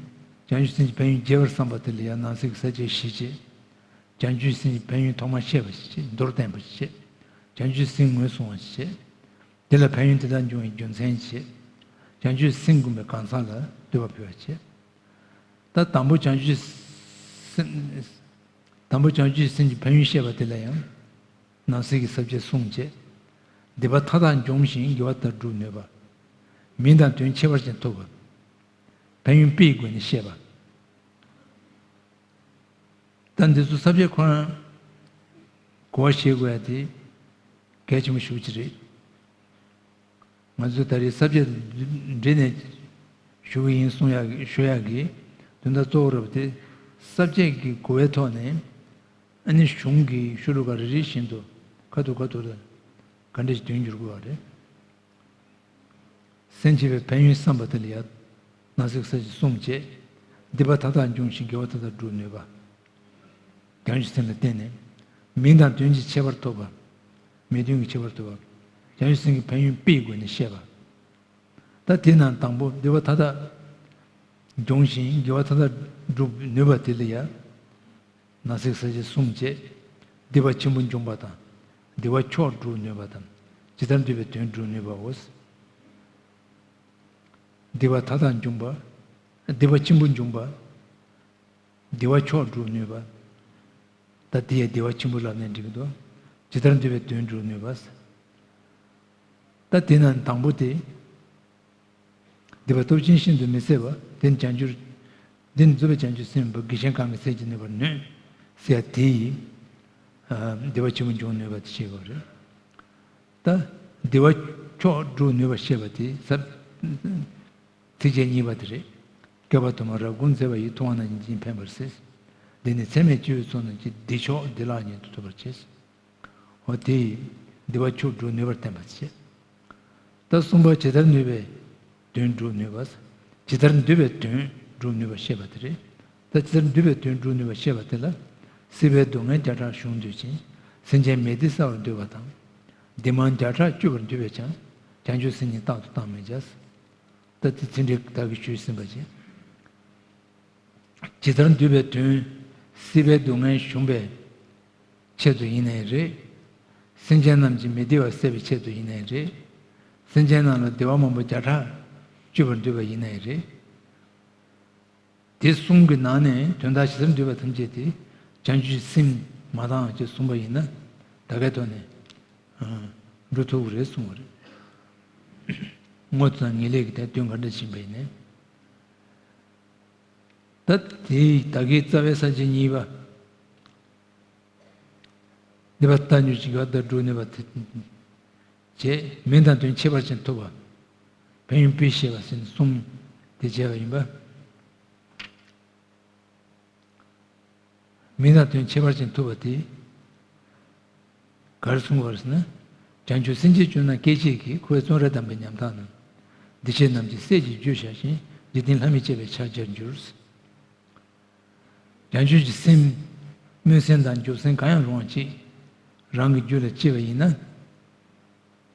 བྱང་ཆུབ་སེམས་ཀྱི་ཕན་ཡོན་རྒྱས་པར་བསམ་པ་དེ་ལ་ཡང་ནང་གསེས་ཀྱི་ས་བཅད་བཞི་བྱས། བྱང་ཆུབ་སེམས་ཀྱི་ཕན་ཡོན་ཐོག་མར་བཤད་པ་ཞིག་བྱས། མདོར་བསྟན་པ་ཞིག་བྱས། བྱང་ཆུབ་སེམས་ངོས་བཟུང་བ་ཞིག་བྱས། དེ་ལ་ཕན་ཡོན་དེ་དག་འབྱུང་བའི་རྒྱུ་མཚན་བྱས། བྱང་ཆུབ་སེམས་བསྒོམ་པའི་གང་ཟག་ལ་བསྟོད་པ་ཕུལ་བ་བྱས། ད་དང་པོ་བྱང་ཆུབ་སེམས། དང་པོ་བྱང་ཆུབ་སེམས་ཀྱི་ཕན་ཡོན་བཤད་པ་དེ་ལ་ཡང་ནང་གསེས་ཀྱི་ས་བཅད་གསུམ་བྱས། སྡིག་པ་མཐའ་དག་འཇོམས་ཤིང་དགེ་བ་མཐའ་དག་སྒྲུབ་ནུས་པ། མིང་དང་དོན་ཁྱད་པར་ཅན་ཐོབ་པ། ཕན་ཡོན་དཔེའི་སྒོ་ནས་བཤད་པ། ད་འདི་ཚོ་ས་བཅད་ཁོ་རང་གོ་བ་བཞེས་དགོས་ཡ་དེ་གལ་ཆེན་པོ་ཞེ་པོ་ཅིག་རེད། ང་ཚོས་ད་རེས་ས་བཅད་འདི་འབྲི་ནས་ཞུ་གི་ཡིན་གསུང་ཡག་ཞུ་ཡག་གི་དོན་དག་གཙོ་བོ་ར་བ་དེ། ས་བཅད་ཀྱི་གོ་བའི་ཐོག་ནས་ཨ་ནི་གཞུང་གི་ཤོ་ལོ་ཀ་རེ་རེ་བཞིན་དུ་ཁ་ཐུག་ཁ་ཐུག་ལ་ག་འདྲ་ཞིག་དོན་འགྱུར་དགོས་པ་རེད། སེམས་བསྐྱེད་པའི་ཕན་ཡོན་བསམ་པ་དེ་ལ་ཡང་ནང་གསེས་ས་བཅད་གསུམ་བྱས། སྡིག་པ་མཐའ་དག་འཇོམས་ཤིང་དགེ་བ་མཐའ་དག་སྒྲུབ་ནུས་པ། བྱང་ཆུབ་སེམས་ལ་བརྟེན་ནས། མིང་དང་དོན་གྱི་ཁྱད་པར་ཐོབ་པ། མིང་དོན་གྱི་ཁྱད་པར་ཐོབ་པ། བྱང་ཆུབ་སེམས་ཀྱི་ཕན་ཡོན་དཔེའི་སྒོ་ནས་བཤད་པ། ད་དེ་ནང་དང་པོ་སྡིག་པ་མཐའ་དག་འཇོམས་ཤིང་དགེ་བ་མཐའ་དག་སྒྲུབ་ནུས་པ་དེ་ལ་ཡང་ནང་གསེས་ས་བཅད་གསུམ་བྱས། སྡིག་པ་ཆེན་པོ་འཇོམས་པ་དང་། བདེ་བ་མཆོག་སྒྲུབ་ནུས་པ་དང་། ཇི་ལྟར་འདོད་པའི་དོན་སྒྲུབ་ནུས་པའོ། སྡིག་པ་མཐའ་དག་འཇོམས་པ། སྡིག་པ་ཆེན་པོ་འཇོམས་པ། བདེ་བ་མཆོག་སྒྲུབ་ནུས་པ། ད་དེ་ཡང་བདེ་བ་ཆེན་པོ་ལབ་ནས་འགྲིག་གི་འདུག་ཇི་ལྟར་འདོད་པའི་དོན་སྒྲུབ་ནུས་པ། ད་དེ་ན་དང་པོ་དེ། སྡིག་པ་སྟོབས་ཆེན་ཤིན་ཏུ་མི་བཟད་པ། དེ་ནི་བྱང་ཆུབ། འདི་ནི་རྫོགས་པའི་བྱང་ཆུབ་སེམས་དཔའ་དགེ་གཞན་གང་གིས་ཟད་ཀྱང་ནུས་པར་ནུས། ཟེར་ཡ་དེ་ཡིས། ཨ། བདེ་བ་ཆེན་པོ་འབྱུང་ནུས་པ་དེ་བཤད་པ་རེད། ད་བདེ་བ་མཆོག་སྒྲུབ་ནུས་པ་བཤད་པ་དེ་ཟབ། ཚིགས་བཅད་གཉིས་པ་དེ་རེད། བསྐལ་པ་དུ་མར་རབ་སྒོམ་མཛད་པ་ཡིས། ཐུབ་དབང་རྣམ་བསྒྱིངས་ཕན་པར་གསལ། འདི་ནི་ཚད་མེད་སྤྱི་བོས་མཚོན་ནོ་ཅིག། བདེ་མཆོག་བདེ་བླག་ཉིད་དུ་ཐོབ་པར་བྱེད། འོ་དེ་ཡིས་བདེ་བ་མཆོག་སྒྲུབ་ནུས་པར་བསྟན་པར་བྱེད། ད་གསུམ་པ་ཇི་ལྟར་ནུས་པའི་དོན་སྒྲུབ་ནུས་པ། ཇི་ལྟར་འདོད་པའི་དོན་སྒྲུབ་ནུས་པ་བཤད་པ་དེ་རེད། ད་ཇི་ལྟར་འདོད་པའི་དོན་སྒྲུབ་ནུས་པ་བཤད་པ་དེ་ལ། སྲིད་པའི་སྡུག་བསྔལ་བརྒྱ་ཕྲག་གཞོམ་འདོད་ཅིང་། སེམས་ཅན་མི་བདེ་བསལ་བར་འདོད་པ་དང་། བདེ་མང་བརྒྱ་ཕྲག་སྤྱོད་པར་འདོད་པས་ཀྱང་། བྱང་ཆུབ་སེམས་ཉིད་རྟག་ཏུ་བཏང་མི་བྱ། ད་དེ་ཚིག་འགྲེལ་བདག་གིས་ཞུས་ཟིན་པ་བཞིན། ཇི་ལྟར་འདོད་པའི་དོན། སྲིད་པའི་སྡུག་བསྔལ་གཞོམ་པའི་ཆེད་དུ་ཡིན་ནའི་རེད། སེམས་ཅན་རྣམས་ཀྱི་མི་བདེ་བ་སེལ་བའི་ཆེད་དུ་ཡིན་ནའི་རེད། སེམས་ཅན་རྣམས་ལ་བདེ་བ་མང་པོ་བརྒྱ་ཕྲག་སྤྱོད་པར་འདོད་པ་ཡིན་ནའི་རེད། དེ་གསུམ་གྱི་ནང་ནས་དོན་དག་ཇི་ལྟར་འདོད་པ་ཐམས་ཅད་དེ་བྱང་ཆུབ་སེམས་མ་བཏང་ཅེས་གསུངས་པ་ཡིན་ན། ད་གའི་ཐོག་ནས་འགྲུབ་ཐུབ་ཀྱི་རེད་གསུངས་པ་རེད། དངོས་དང་ངེས་ལེགས་ཀྱི་དེ་དོན་ག་འདྲ་ཕྱིན་པ་ཡིན་ནའི། ད་དེའི་ད་གའི་རྩ་བའི་ས་བཅད་གཉིས་པ། སྡིག་པ་མཐའ་འཇོམས་ཤིང་དགེ་བ་མཐའ་སྒྲུབ་ནུས་པ་དེ་བྱས། མིང་དང་དོན་ཁྱད་པར་ཅན་ཐོབ་པ། ཕན་ཡོན་དཔེ་བཤད་པ་ཟེར་ནས་གསུམ་དེ་བྱས་པ་ཡིན་པ། མིང་དང་དོན་ཁྱད་པར་ཅན་ཐོབ་པ་དེ། ག་རེ་གསུངས་པ་རེད་ཟེར་ན། བྱང་ཆུབ་སེམས་ཅན་སྤྱོད་ན་སྐད་ཅིག་གིས། འཁོར་བའི་བཙོན་རར་བསྡམས་པའི་ཉམ་ཐག་རྣམས། བདེ་གཤེགས་རྣམས་ཀྱི་སྲས་ཀྱི་རྒྱུར་བྱ་ཞིང་། འཇིག་རྟེན་ལྷ་མིས་བཅས་པའི་ཕྱག་རྒྱར་འགྱུར། བྱང་ཆུབ་ཀྱི་སེམས། སྨོན་སེམས་དང་འཇུག་སེམས་གང་ཡང་རུང་བ་ཅིག་རང་གི་རྒྱུད་ལ་སྐྱེས་པ་ཡིན་ན།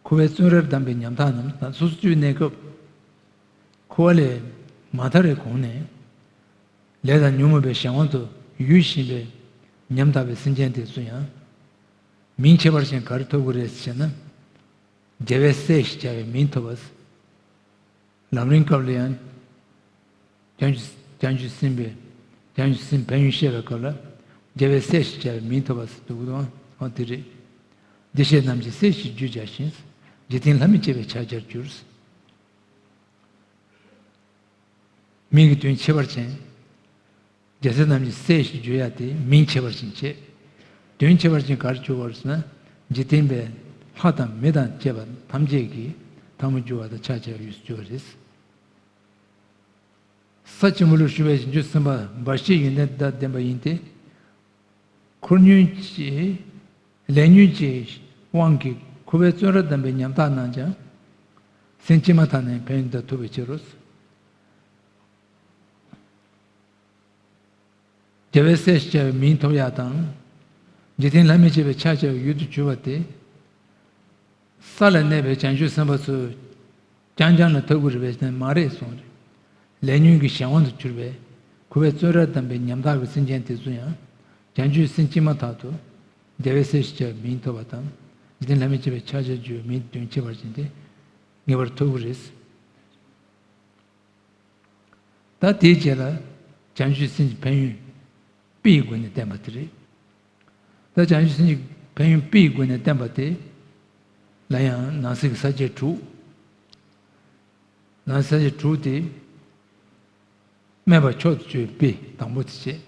འཁོར་བའི་བཙོན་རར་བསྡམས་པའི་ཉམ་ཐག་རྣམས་དང་། སོ་སོ་སྐྱེ་བོའི་གནས་སྐབས་འཁོར་བ་ལས་མ་ཐར་བའི་གོང་ནས་ལས་དང་ཉོན་མོངས་པའི་གཞན་དབང་དུ་ཡུལ་བཞིན་པའི་ཉམ་ཐག་པའི་སེམས་ཅན་དེ་ཚོ་ཡང་མིང་ཁྱད་པར་ཅན་ག་རེ་ཐོབ་ཀྱི་རེད་ཟེར་ན། རྒྱལ་བའི་སྲས་ཞེས་བྱ་བའི་མིང་ཐོབ་པ། ལམ་རིམ་སྐབས་ལ་ཡང་། བྱང་ཆུབ་བྱང་ཆུབ་སེམས་དཔའི། བྱང་ཆུབ་སེམས་ཕན་ཡོན་བཤད་པའི་སྐབས་ལ། རྒྱལ་བའི་སྲས་ཞེས་བྱ་བའི་མིང་ཐོབ་པ་ཟེར་འདུག་གོ། འོ་དེ་རེད། བདེ་གཤེགས་རྣམས་ཀྱི་སྲས་ཀྱི་རྒྱུར་བྱ་ཞིང་། འཇིག་རྟེན་ལྷ་མིས་བཅས་པའི་ཕྱག་རྒྱར་འགྱུར། མིང་གི་དོན་ཁྱད་པར་ཅན། རྒྱལ་སྲས་རྣམས་ཀྱི་སྲས་ཞེས་བརྗོད་ཡ་དེ་མིང་ཁྱད་པར་ཅན་བྱས། དོན་ཁྱད་པར་ཅན་ག་རེ་བརྗོད་པ་རེད་ཟེར་ན། འཇིག་རྟེན་པའི་ལྷ་དང་མི་དང་བཅས་པ་ཐམས་ཅད་ཀྱིས་ད་ ལྷ་མོ་རྒྱུ་བ་དང་ཕྱག་བྱ་བའི་ཡུལ་དུ་གྱུར་པ་རེད། ས་ཆེན་པོ་ལ་བཞུགས་པའི་བྱང་ཆུབ་སེམས་དཔའ་འབའ་ཞིག་ཡོན་ཏན་དང་ལྡན་པ་ཡིན་ཏེ། ཁུར་ཉུང་གི་ལས་ཉོན་གྱི་དབང་གིས་ཁུ་བའི་བཙོན་རར་བསྡམས་པའི་ཉམ་ཐག་རྣམས་ཀྱང་སེམས་བསྐྱེད་མ་ཐག་ནས་ཕན་ཡོན་དང་ཐུབ་པའི་ཕྱིར་རོ། རྒྱལ་བའི་སྲས་ཞེས་བྱ་བའི་མིང་ཐོབ་ཡག་དང་། འཇིག་རྟེན་ལྷ་མིས་བྱས་པའི་ཕྱག་བྱ་བའི་ཡུལ་དུ་གྱུར་པ་སྟེ། ས་ལ་གནས་པའི་བྱང་ཆུབ་སེམས་དཔའ་ཚོས་རྐྱང་རྐྱང་ལ་ཐོབ་ཀྱི་རེད་པས་ཟེར་ན་མ་རེད་གསུངས་རེད། ལས་ཉོན་གྱི་གཞན་དབང་དུ་གྱུར་པའི་ཁུ་བའི་བཙོན་རར་བསྡམས་པའི་ཉམ་ཐག་གི་སེམས་ཅན་དེ་ཚོ་ཡང་བྱང་ཆུབ་སེམས་བསྐྱེད་མ་ཐག་ཏུ་རྒྱལ་བའི་སྲས་ཞེས་བྱ་བའི་མིང་ཐོབ་པ་དང་། འཇིག་རྟེན་ལྷ་མིས་བྱས་པའི་ཕྱག་བྱ་བའི་ཡུལ་མིང་དོན་ཁྱད་པར་ཅན་དེ་ངེས་པར་ཐོབ་ཀྱི་རེད། ད་དེའི་རྗེས་ལ་བྱང་ཆུབ་སེམས་ཀྱི་ཕན་ཡོན་དཔེའི་སྒོ་ནས་བསྟན་པ་དེ་རེད། ད་བྱང་ཆུབ་སེམས་ཀྱི་ཕན་ཡོན་དཔེའི་སྒོ་ནས་བསྟན་པ་དེ་ལ་ཡང་ནང་གསེས་ཀྱི་ས་བཅད་དྲུག་ནང་གསེས་ས་བཅད་དྲུག་དེ། སྨད་པ་མཆོག་ཏུ་གྱུར་པའི་དཔེ་དང་པོ་དེ་བྱས།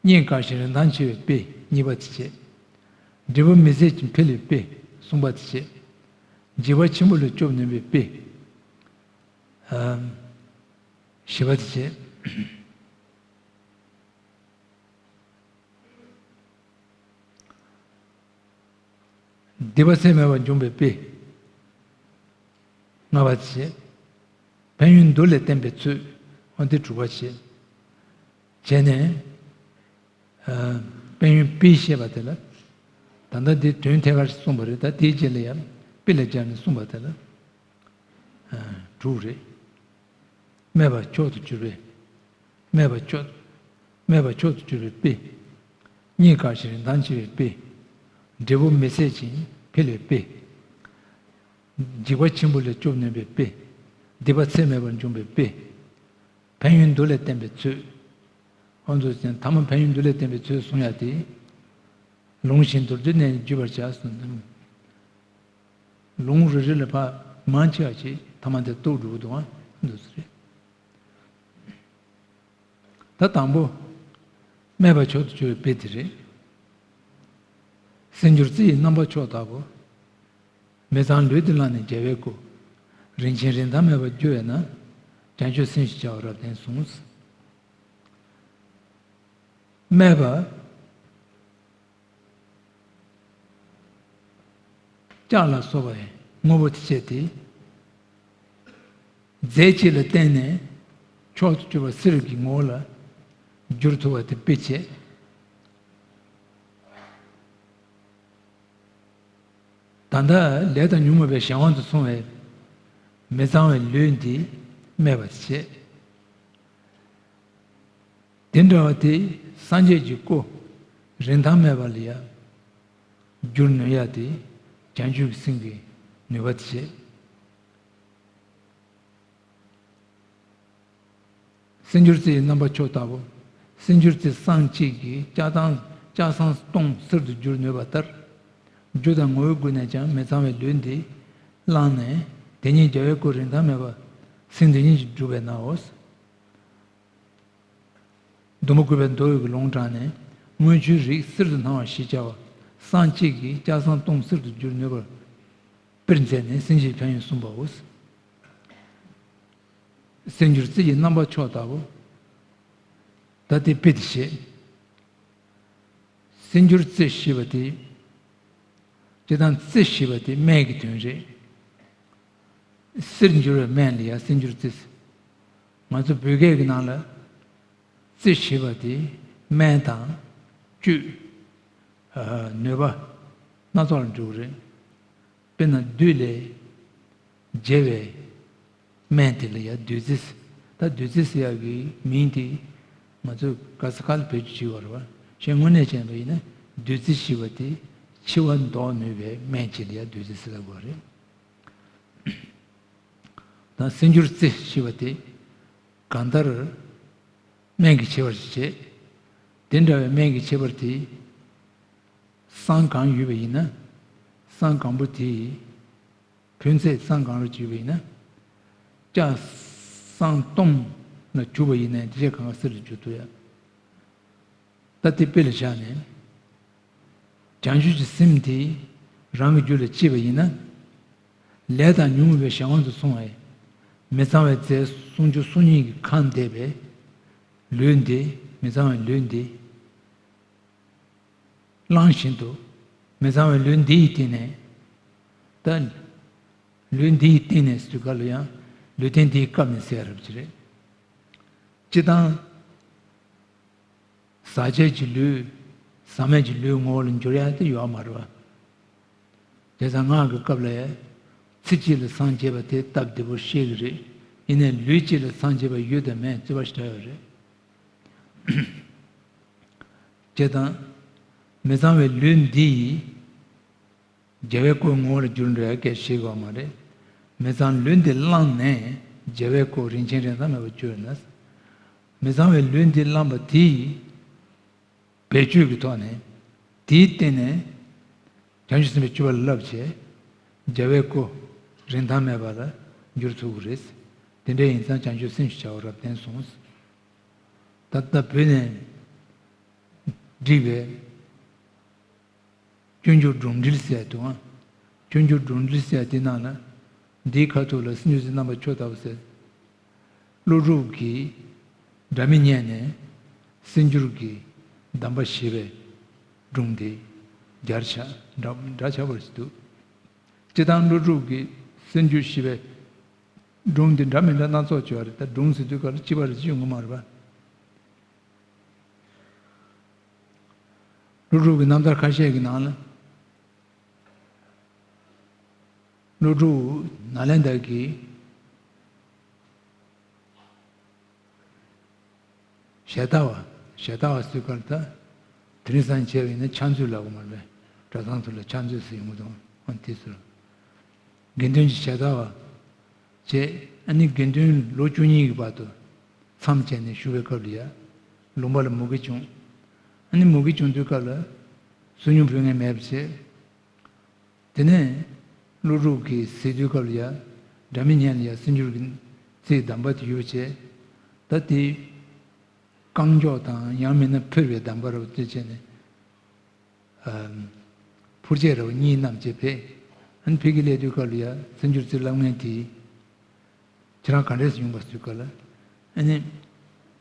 སྙིང་དཀར་ཞིང་རིན་ཐང་ཆེ་བའི་དཔེ་གཉིས་པ་དེ་བྱས། འབྲས་བུ་མི་ཟད་ཅིང་འཕེལ་བའི་དཔེ་གསུམ་པ་དེ་བྱས། འཇིགས་པ་ཆེན་པོ་ལས་སྐྱོབ་ནུས་པའི་དཔེ་ཨ་བཞི་པ་དེ་བྱས། སྡིག་པ་ཚད་མེད་པར་འཇོམས་པའི་དཔེ་ལྔ་པ་བྱས། ཕན་ཡོན་མདོ་ལས་བསྟན་པའི་ཚུལ་འོ་དེ་དྲུག་པ་བྱས། བྱས་ནས་ཨ་ཕན་ཡོན་དཔེ་བཤད་པ་དེ་ལ། ད་ལྟ་འདི་དོན་ཐད་ཀར་གསུངས་པ་རེད། ད་དེའི་རྗེས་ལ་ཡང་དཔེ་ལ་སྦྱར་ནས་གསུངས་པ་དེ་ལ་ཨ་དྲུག་རེད། སྨད་པ་མཆོག་ཏུ་གྱུར་པའི། སྨད་པ་མཆོག་སྨད་པ་མཆོག་ཏུ་གྱུར་པའི་དཔེ། སྙིང་དཀར་ཞིང་རིན་ཐང་ཆེ་བའི་དཔེ། འབྲས་བུ་མི་ཟད་ཅིང་འཕེལ་བའི་དཔེ། འཇིགས་པ་ཆེན་པོ་ལས་སྐྱོབ་ནུས་པའི་དཔེ། སྡིག་པ་ཚད་མེད་པར་འཇོམས་པའི་དཔེ། ཕན་ཡོན་མདོ་ལས་བསྟན་པའི་ཚུལ། ཁོང་ཚོས་ཀྱང་ཐ་མ་ཕན་ཡོན་མདོ་ལས་བསྟན་པའི་ཚུལ་གསུང་ཡ་དེ། ལུང་གཞན་མདོར་བསྡུས་ནས་བརྗོད་པར་བྱ་གསུངས། ལུང་རེ་རེ་ལ་ཕར་མང་ཆེ་བ་ཞིག་ཐ་མ་དེ་རྟོགས་འགྲོ་གི་འདུག་ཨ་འདུག་ཟེར། ད་དང་པོ། སྨད་པ་མཆོག་ཏུ་གྱུར་པའི་དཔེ་དེ་རེད། གསེར་འགྱུར་རྩི་ཡི་རྣམ་པ་མཆོག་ལྟ་བུ། མི་གཙང་ལུས་འདི་བླངས་ནས་རྒྱལ་བའི་སྐུ། རིན་ཆེན་རིན་ཐང་མེད་པར་འགྱུར་བས་ན། བྱང་ཆུབ་སེམས་ཞེས་བྱ་བ་རབ་བརྟན་གསུངས། སྨད་པ། ལྕགས་ལ་སོགས་པའི་དངོས་པོ་དེ་བྱས་ཏེ། རྫས་གཅིག་ལ་བརྟེན་ནས་མཆོག་ཏུ་གྱུར་པ་གསེར་གྱི་ངོ་བོ་ལ་འགྱུར་ཐུབ་པ་དེ་དཔེ་བྱས། ད་ལྟ་ལས་དང་ཉོན་མོངས་པའི་གཞན་དབང་དུ་སོང་བའི་མི་གཙང་བའི་ལུས་འདི་སྨད་པ་དེ་བྱས། དེ་འདྲ་བ་དེ་སངས་རྒྱས་ཀྱི་སྐུ་རིན་ཐང་མེད་པ་ལ་ཡང་བསྒྱུར་ནུས་ཡ་དེ་བྱང་ཆུབ་ཀྱི་སེམས་ཀྱི་ནུས་པ་དེ་བྱས། གསེར་འགྱུར་རྩི་ཡི་རྣམ་པ་མཆོག་ལྟ་བུ། གསེར་འགྱུར་རྩི་སྲང་གཅིག་གིས་ལྕགས་ཐང་ལྕགས་སྲང་སྟོང་གསེར་དུ་བསྒྱུར་ནུས་པ་ལྟར། རྒྱུ་དང་ངོ་བོའི་སྒོ་ནས་ཀྱང་མི་གཙང་བའི་ལུས་འདི་བླངས་ནས་དེ་ཉིད་རྒྱལ་བའི་སྐུ་རིན་ཐང་མེད་པ་སེམས་དེ་ཉིད་ཀྱིས་འགྲུབ་པས་ནའོ། སྡོང་པོ་བཀོད་པའི་མདོ་ཡི་ལུང་དྲངས་ནས་དངུལ་ཆུའི་རིགས་གསེར་དུ་སྣང་བ་ཞེས་བྱ་བ་སྲང་གཅིག་གིས་ལྕགས་སྲང་སྟོང་གསེར་དུ་བསྒྱུར་ནུས་པར་དཔེར་མཛད་ནས་སེམས་ཅན་ཕན་ཡོན་གསུངས་པའོ། གསེར་འགྱུར་རྩི་ཡི་རྣམ་པ་མཆོག་ལྟ་བུ། ད་དེ་དཔེ་དེ་བཤད། གསེར་འགྱུར་རྩི་ཞེས་པ་དེ། སྤྱིར་བཏང་རྩི་ཞེས་པ་དེ་སྨན་གྱི་དོན་རེད། གསེར་འགྱུར་བའི་སྨན་ལ་ཡང་གསེར་འགྱུར་རྩི། ང་ཚོ་བོད་སྐད་ཀྱི་ནང་ལ་རྩི་ཞེས་པ་དེ་སྨན་དང་བཅུད། ཨ་ནུས་པ་སྣ་ཚོགས་ལ་འགྲོ་གི་རེད། དཔེར་ན་བདུད་ལས་རྒྱལ་བའི་སྨན་དེ་ལ་ཡང་བདུད་རྩི། ད་བདུད་རྩི་ཟེར་ཡག་གི་མིང་དེ་ང་ཚོས་ག་ས་ག་ལ་བེད་སྤྱོད་བྱེད་ཀྱི་ཡོད་རེད་བ། གཞན་དངོས་གནས་བྱས་པ་ཡིན་ན་བདུད་རྩི་ཞེས་པ་དེ་འཆི་བ་ཟློག་ནུས་པའི་སྨན་ཅིག་ལ་ཡང་བདུད་རྩི་ཟེར་ལབ་དགོས་རེད། ད་གསེར་འགྱུར་རྩི་ཞེས་པ་དེ་གང་ལྟར་སྨན་གྱི་ཁྱད་པར་ཞིག་བྱེད། དེ་འདྲ་བའི་སྨན་གྱི་ཁྱད་པར་དེ་སྲང་གང་ཡོད་པ་ཡིན་ན། སྲང་གང་པོ་དེ་ཕོན་ཚད་སྲང་གང་རུ་གྱུར་པ་ཡིན་ན། ལྕགས་སྲང་སྟོང་ལ་གྱུར་པ་ཡིན་ན་དེ་ཆ་གང་ག་གསེར་དུ་འགྱུར་ཐུབ་ཡ། ད་དེ་དཔེ་ལ་བཞག་ནས། བྱང་ཆུབ་ཀྱི་སེམས་དེ་རང་གི་རྒྱུད་ལ་སྐྱེས་པ་ཡིན་ན། ལས་དང་ཉོན་མོངས་པའི་གཞན་དབང་དུ་སོང་བས། མི་གཙང་བའི་རྫས་སུམ་ཅུ་སོ་གཉིས་ཀྱིས་གང་བསྡད་པའི་ལུས་འདི། མི་གཙང་བའི་ལུས་འདི་བླངས་བཞིན་དུ། མི་གཙང་བའི་ལུས་འདི་ཡི་སྟེང་ནས། ད་ལུས་འདི་ཡི་སྟེང་ནས་ཟེར་དུས་སྐབས་ལ་ཡང་ལུས་རྟེན་འདི་ཡི་སྐབས་ནས་ཟེར་ཡ་རབ་ཅིག་རེད། སྤྱིར་བཏང་ཟག་བཅས་ཀྱི་ལུས། ཟག་མེད་ཀྱི་ལུས་ངོ་བོ་ལ་འགྱུར་ཡ་དེ་ཡོད་མ་རེད་པ། དེ་ཙང་སྔགས་ཀྱི་སྐབས་ལ་ཡང་ཚེ་གཅིག་ལ་སངས་རྒྱས་པ་དེ་སྟབས་བདེ་པོ་ཤེས་ཀྱི་རེད། ཡིན་ནའི་ལུས་གཅིག་ལ་སངས་རྒྱས་པ་ཡོད་དམ་མེད་རྩོད་པ་ཞིག་འདྲ་ཡོད་རེད། བྱས་ཙང་མི་གཙང་བའི་ལུས་འདི་ཡིས་རྒྱལ་བའི་སྐུའི་ངོ་བོར་གྱུར་འགྲོ་ཡ་སྐད་ཤེས་དགོས་མ་རེད། མི་གཙང་ལུས་འདི་བླངས་ནས་རྒྱལ་བའི་སྐུ་རིན་ཆེན་རིན་ཐང་མེད་པར་གྱུར་ན། མི་གཙང་བའི་ལུས་འདི་བླངས་པ་དེ་ཡིས་བེད་སྤྱོད་ཀྱི་ཐོག་ནས་དེའི་སྟེང་ནས་བྱང་ཆུབ་སེམས་དཔའི་སྤྱོད་པ་ལ་བསླབ་བྱས། རྒྱལ་བའི་སྐུ་རིན་ཐང་མེད་པ་ལ་འགྱུར་ཐུབ་ཀྱི་རེད། དེ་འདྲ་ཡིན་ཙང་བྱང་ཆུབ་སེམས་ཞེས་བྱ་བ་རབ་བརྟན་གསུངས། ད་ལྟ་བོད་ནས་བསྒྲིགས་པའི་སྤྱོད་འཇུག་སྒྲུང་འགྲེལ་ཟེར་ཡ་འདུག་ཨང་། སྤྱོད་འཇུག་སྒྲུང་འགྲེལ་ཟེར་ཡ་དེ་ནང་ལ་འདིའི་ཁ་ཐུག་ལ་སེམས་བསྐྱེད་ཚེ་རྣམ་པར་འཆོར་ལྟ་བུ་ཟེར། ཀླུ་སྒྲུབ་ཀྱིས་སྒྲ་མི་སྙན་ནས་གསེར་འགྱུར་གྱི་གདམས་པ་བཞེས་པའི་སྒྲུང་དེ་སྦྱར་ཆགས་འདྲ་འདྲ་ཆགས་པ་ཞིག་འདུག་སྤྱིར་བཏང་ཀླུ་སྒྲུབ་ཀྱིས་གསེར་འགྱུར་བཞེས་པའི་སྒྲུང་དེ་འདྲ་མི་འདྲ་སྣ་ཚོགས་བྱུང་བ་རེད། ད་སྒྲུང་ཟེར་དུས་སྐབས་ལ་གཅིག་པ་རེ་ཅིག་ཡོང་གི་མ་རེད་པ། ཀླུ་སྒྲུབ་ཀྱི་རྣམ་ཐར་ཁ་ཤས་ཀྱི་ནང་ལ། ཀླུ་སྒྲུབ་ནཱ་ལེནྡྲ་གི་ཞལ་ལྟ་བ། ཞལ་ལྟ་བ་ཟེར་སྐབས་ད་དེ་རིང་སང་བྱས་པ་ཡིན་ན་ཕྱག་མཛོད་ལབ་དགོས་མ་རེད་པས། གྲྭ་ཚང་ཚོ་ལ་ཕྱག་མཛོད་ཟེར་ཡོང་གི་འདུག་ཨ་དེ་ཚོ་ལ། དགེ་འདུན་གྱི་ཞལ་ལྟ་བ་བྱས། ཨ་ནི་དགེ་འདུན་ལོ་བཅུ་གཉིས་ཀྱི་བར་དུ་མཚམས་བཅད་ནས་བཞུགས་པའི་སྐབས་ལ་ཡ། ལུང་པ་ལ་མུ་གེ་བྱུང་། ཨ་ནི་མུ་གེ་བྱུང་དུས་སྐབས་ལ་བསོད་སྙོམས་ཕུལ་མཁན་མེད་པ་བྱས། དེ་ནས་ཀླུ་སྒྲུབ་ཀྱིས་གཟིགས་དུས་སྐབས་ལ་ཡ། སྒྲ་མི་སྙན་ལ་ཡ་གསེར་འགྱུར་གྱི་རྩིའི་གདམས་པ་དེ་ཡོད་པ་བྱས། ད་དེ་རྐང་མགྱོགས་དང་ཡང་མིན་ན་ཕུར་བའི་གདམས་པ་རེད་པ་དེ་བྱས་ནས། ཨམ། ཕུར་ཆས་རེད་པ་གཉིས་བསྣམས་བྱས་ཕེབས། ཨ་ནི་ཕ་གིར་སླེབས་དུས་སྐབས་ལ་ཡ་གསེར་འགྱུར་རྩིས་བསླབ་མཁན་དེས། ཁྱེད་རང་ག་འདྲས་སེ་ཡོང་པ་ཟེར་སྐབས་ལ། ཨ་ནི།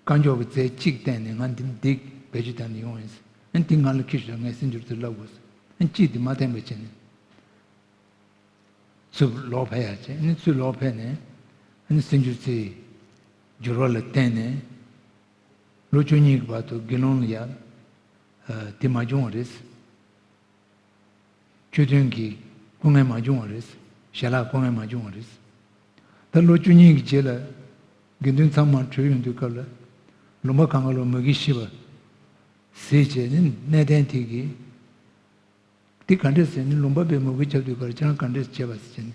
རྐང་མགྱོགས་ཀྱི་རྩལ་གཅིག་བསྟན་ནས་ང་འདི་འདི་བེད་སྤྱོད་བཏང་ནས་ཡོང་ཡིན། ཨ་ནི་དེ་ང་ལ་ཁྱེར་ཤོག་ངས་གསེར་འགྱུར་རྩིས་བསླབ་དགོས། ཨ་ནི་གཅིག་དེ་མ་བསྟན་པ་བྱས་ནས། ཚུར་ལོག་ཕེབས་ཡ་བྱས། ཨ་ནི་ཚུར་ལོག་ཕེབས་ནས། ཨ་ནི་གསེར་འགྱུར་རྩིས་འགྱུར་བ་ལ་བརྟེན་ནས། ལོ་བཅུ་གཉིས་ཀྱི་བར་དུ་དགེ་སློང་ལ་ཡ། ཨ། དེ་མ་བྱུང་བ་རེད། ཆོས་དོན་གྱི་སྐུ་ངལ་མ་བྱུང་བ་རེད། ཞལ་ལག་སྐུ་ངལ་མ་བྱུང་བ་རེད། ད་ལོ་བཅུ་གཉིས་ཀྱི་རྗེས་ལ་དགེ་འདུན་ཚང་མ་བྲོས་ཡོང་དུས་སྐབས་ལ། ལུང་པ་གང་ག་ལ་མུ་གེ་ཤི་བ་གཟིགས་བྱས་ནས་གནས་བརྟན་དེ་གིས། འདི་ག་འདྲས་ཟེར་ནས་ལུང་པ་པའི་མུ་གེ་ཁྱབ་དུས་སྐབས་ལ་ཁྱེད་རང་ག་འདྲས་བྱས་པ་ཟེར་བྱས་ནས་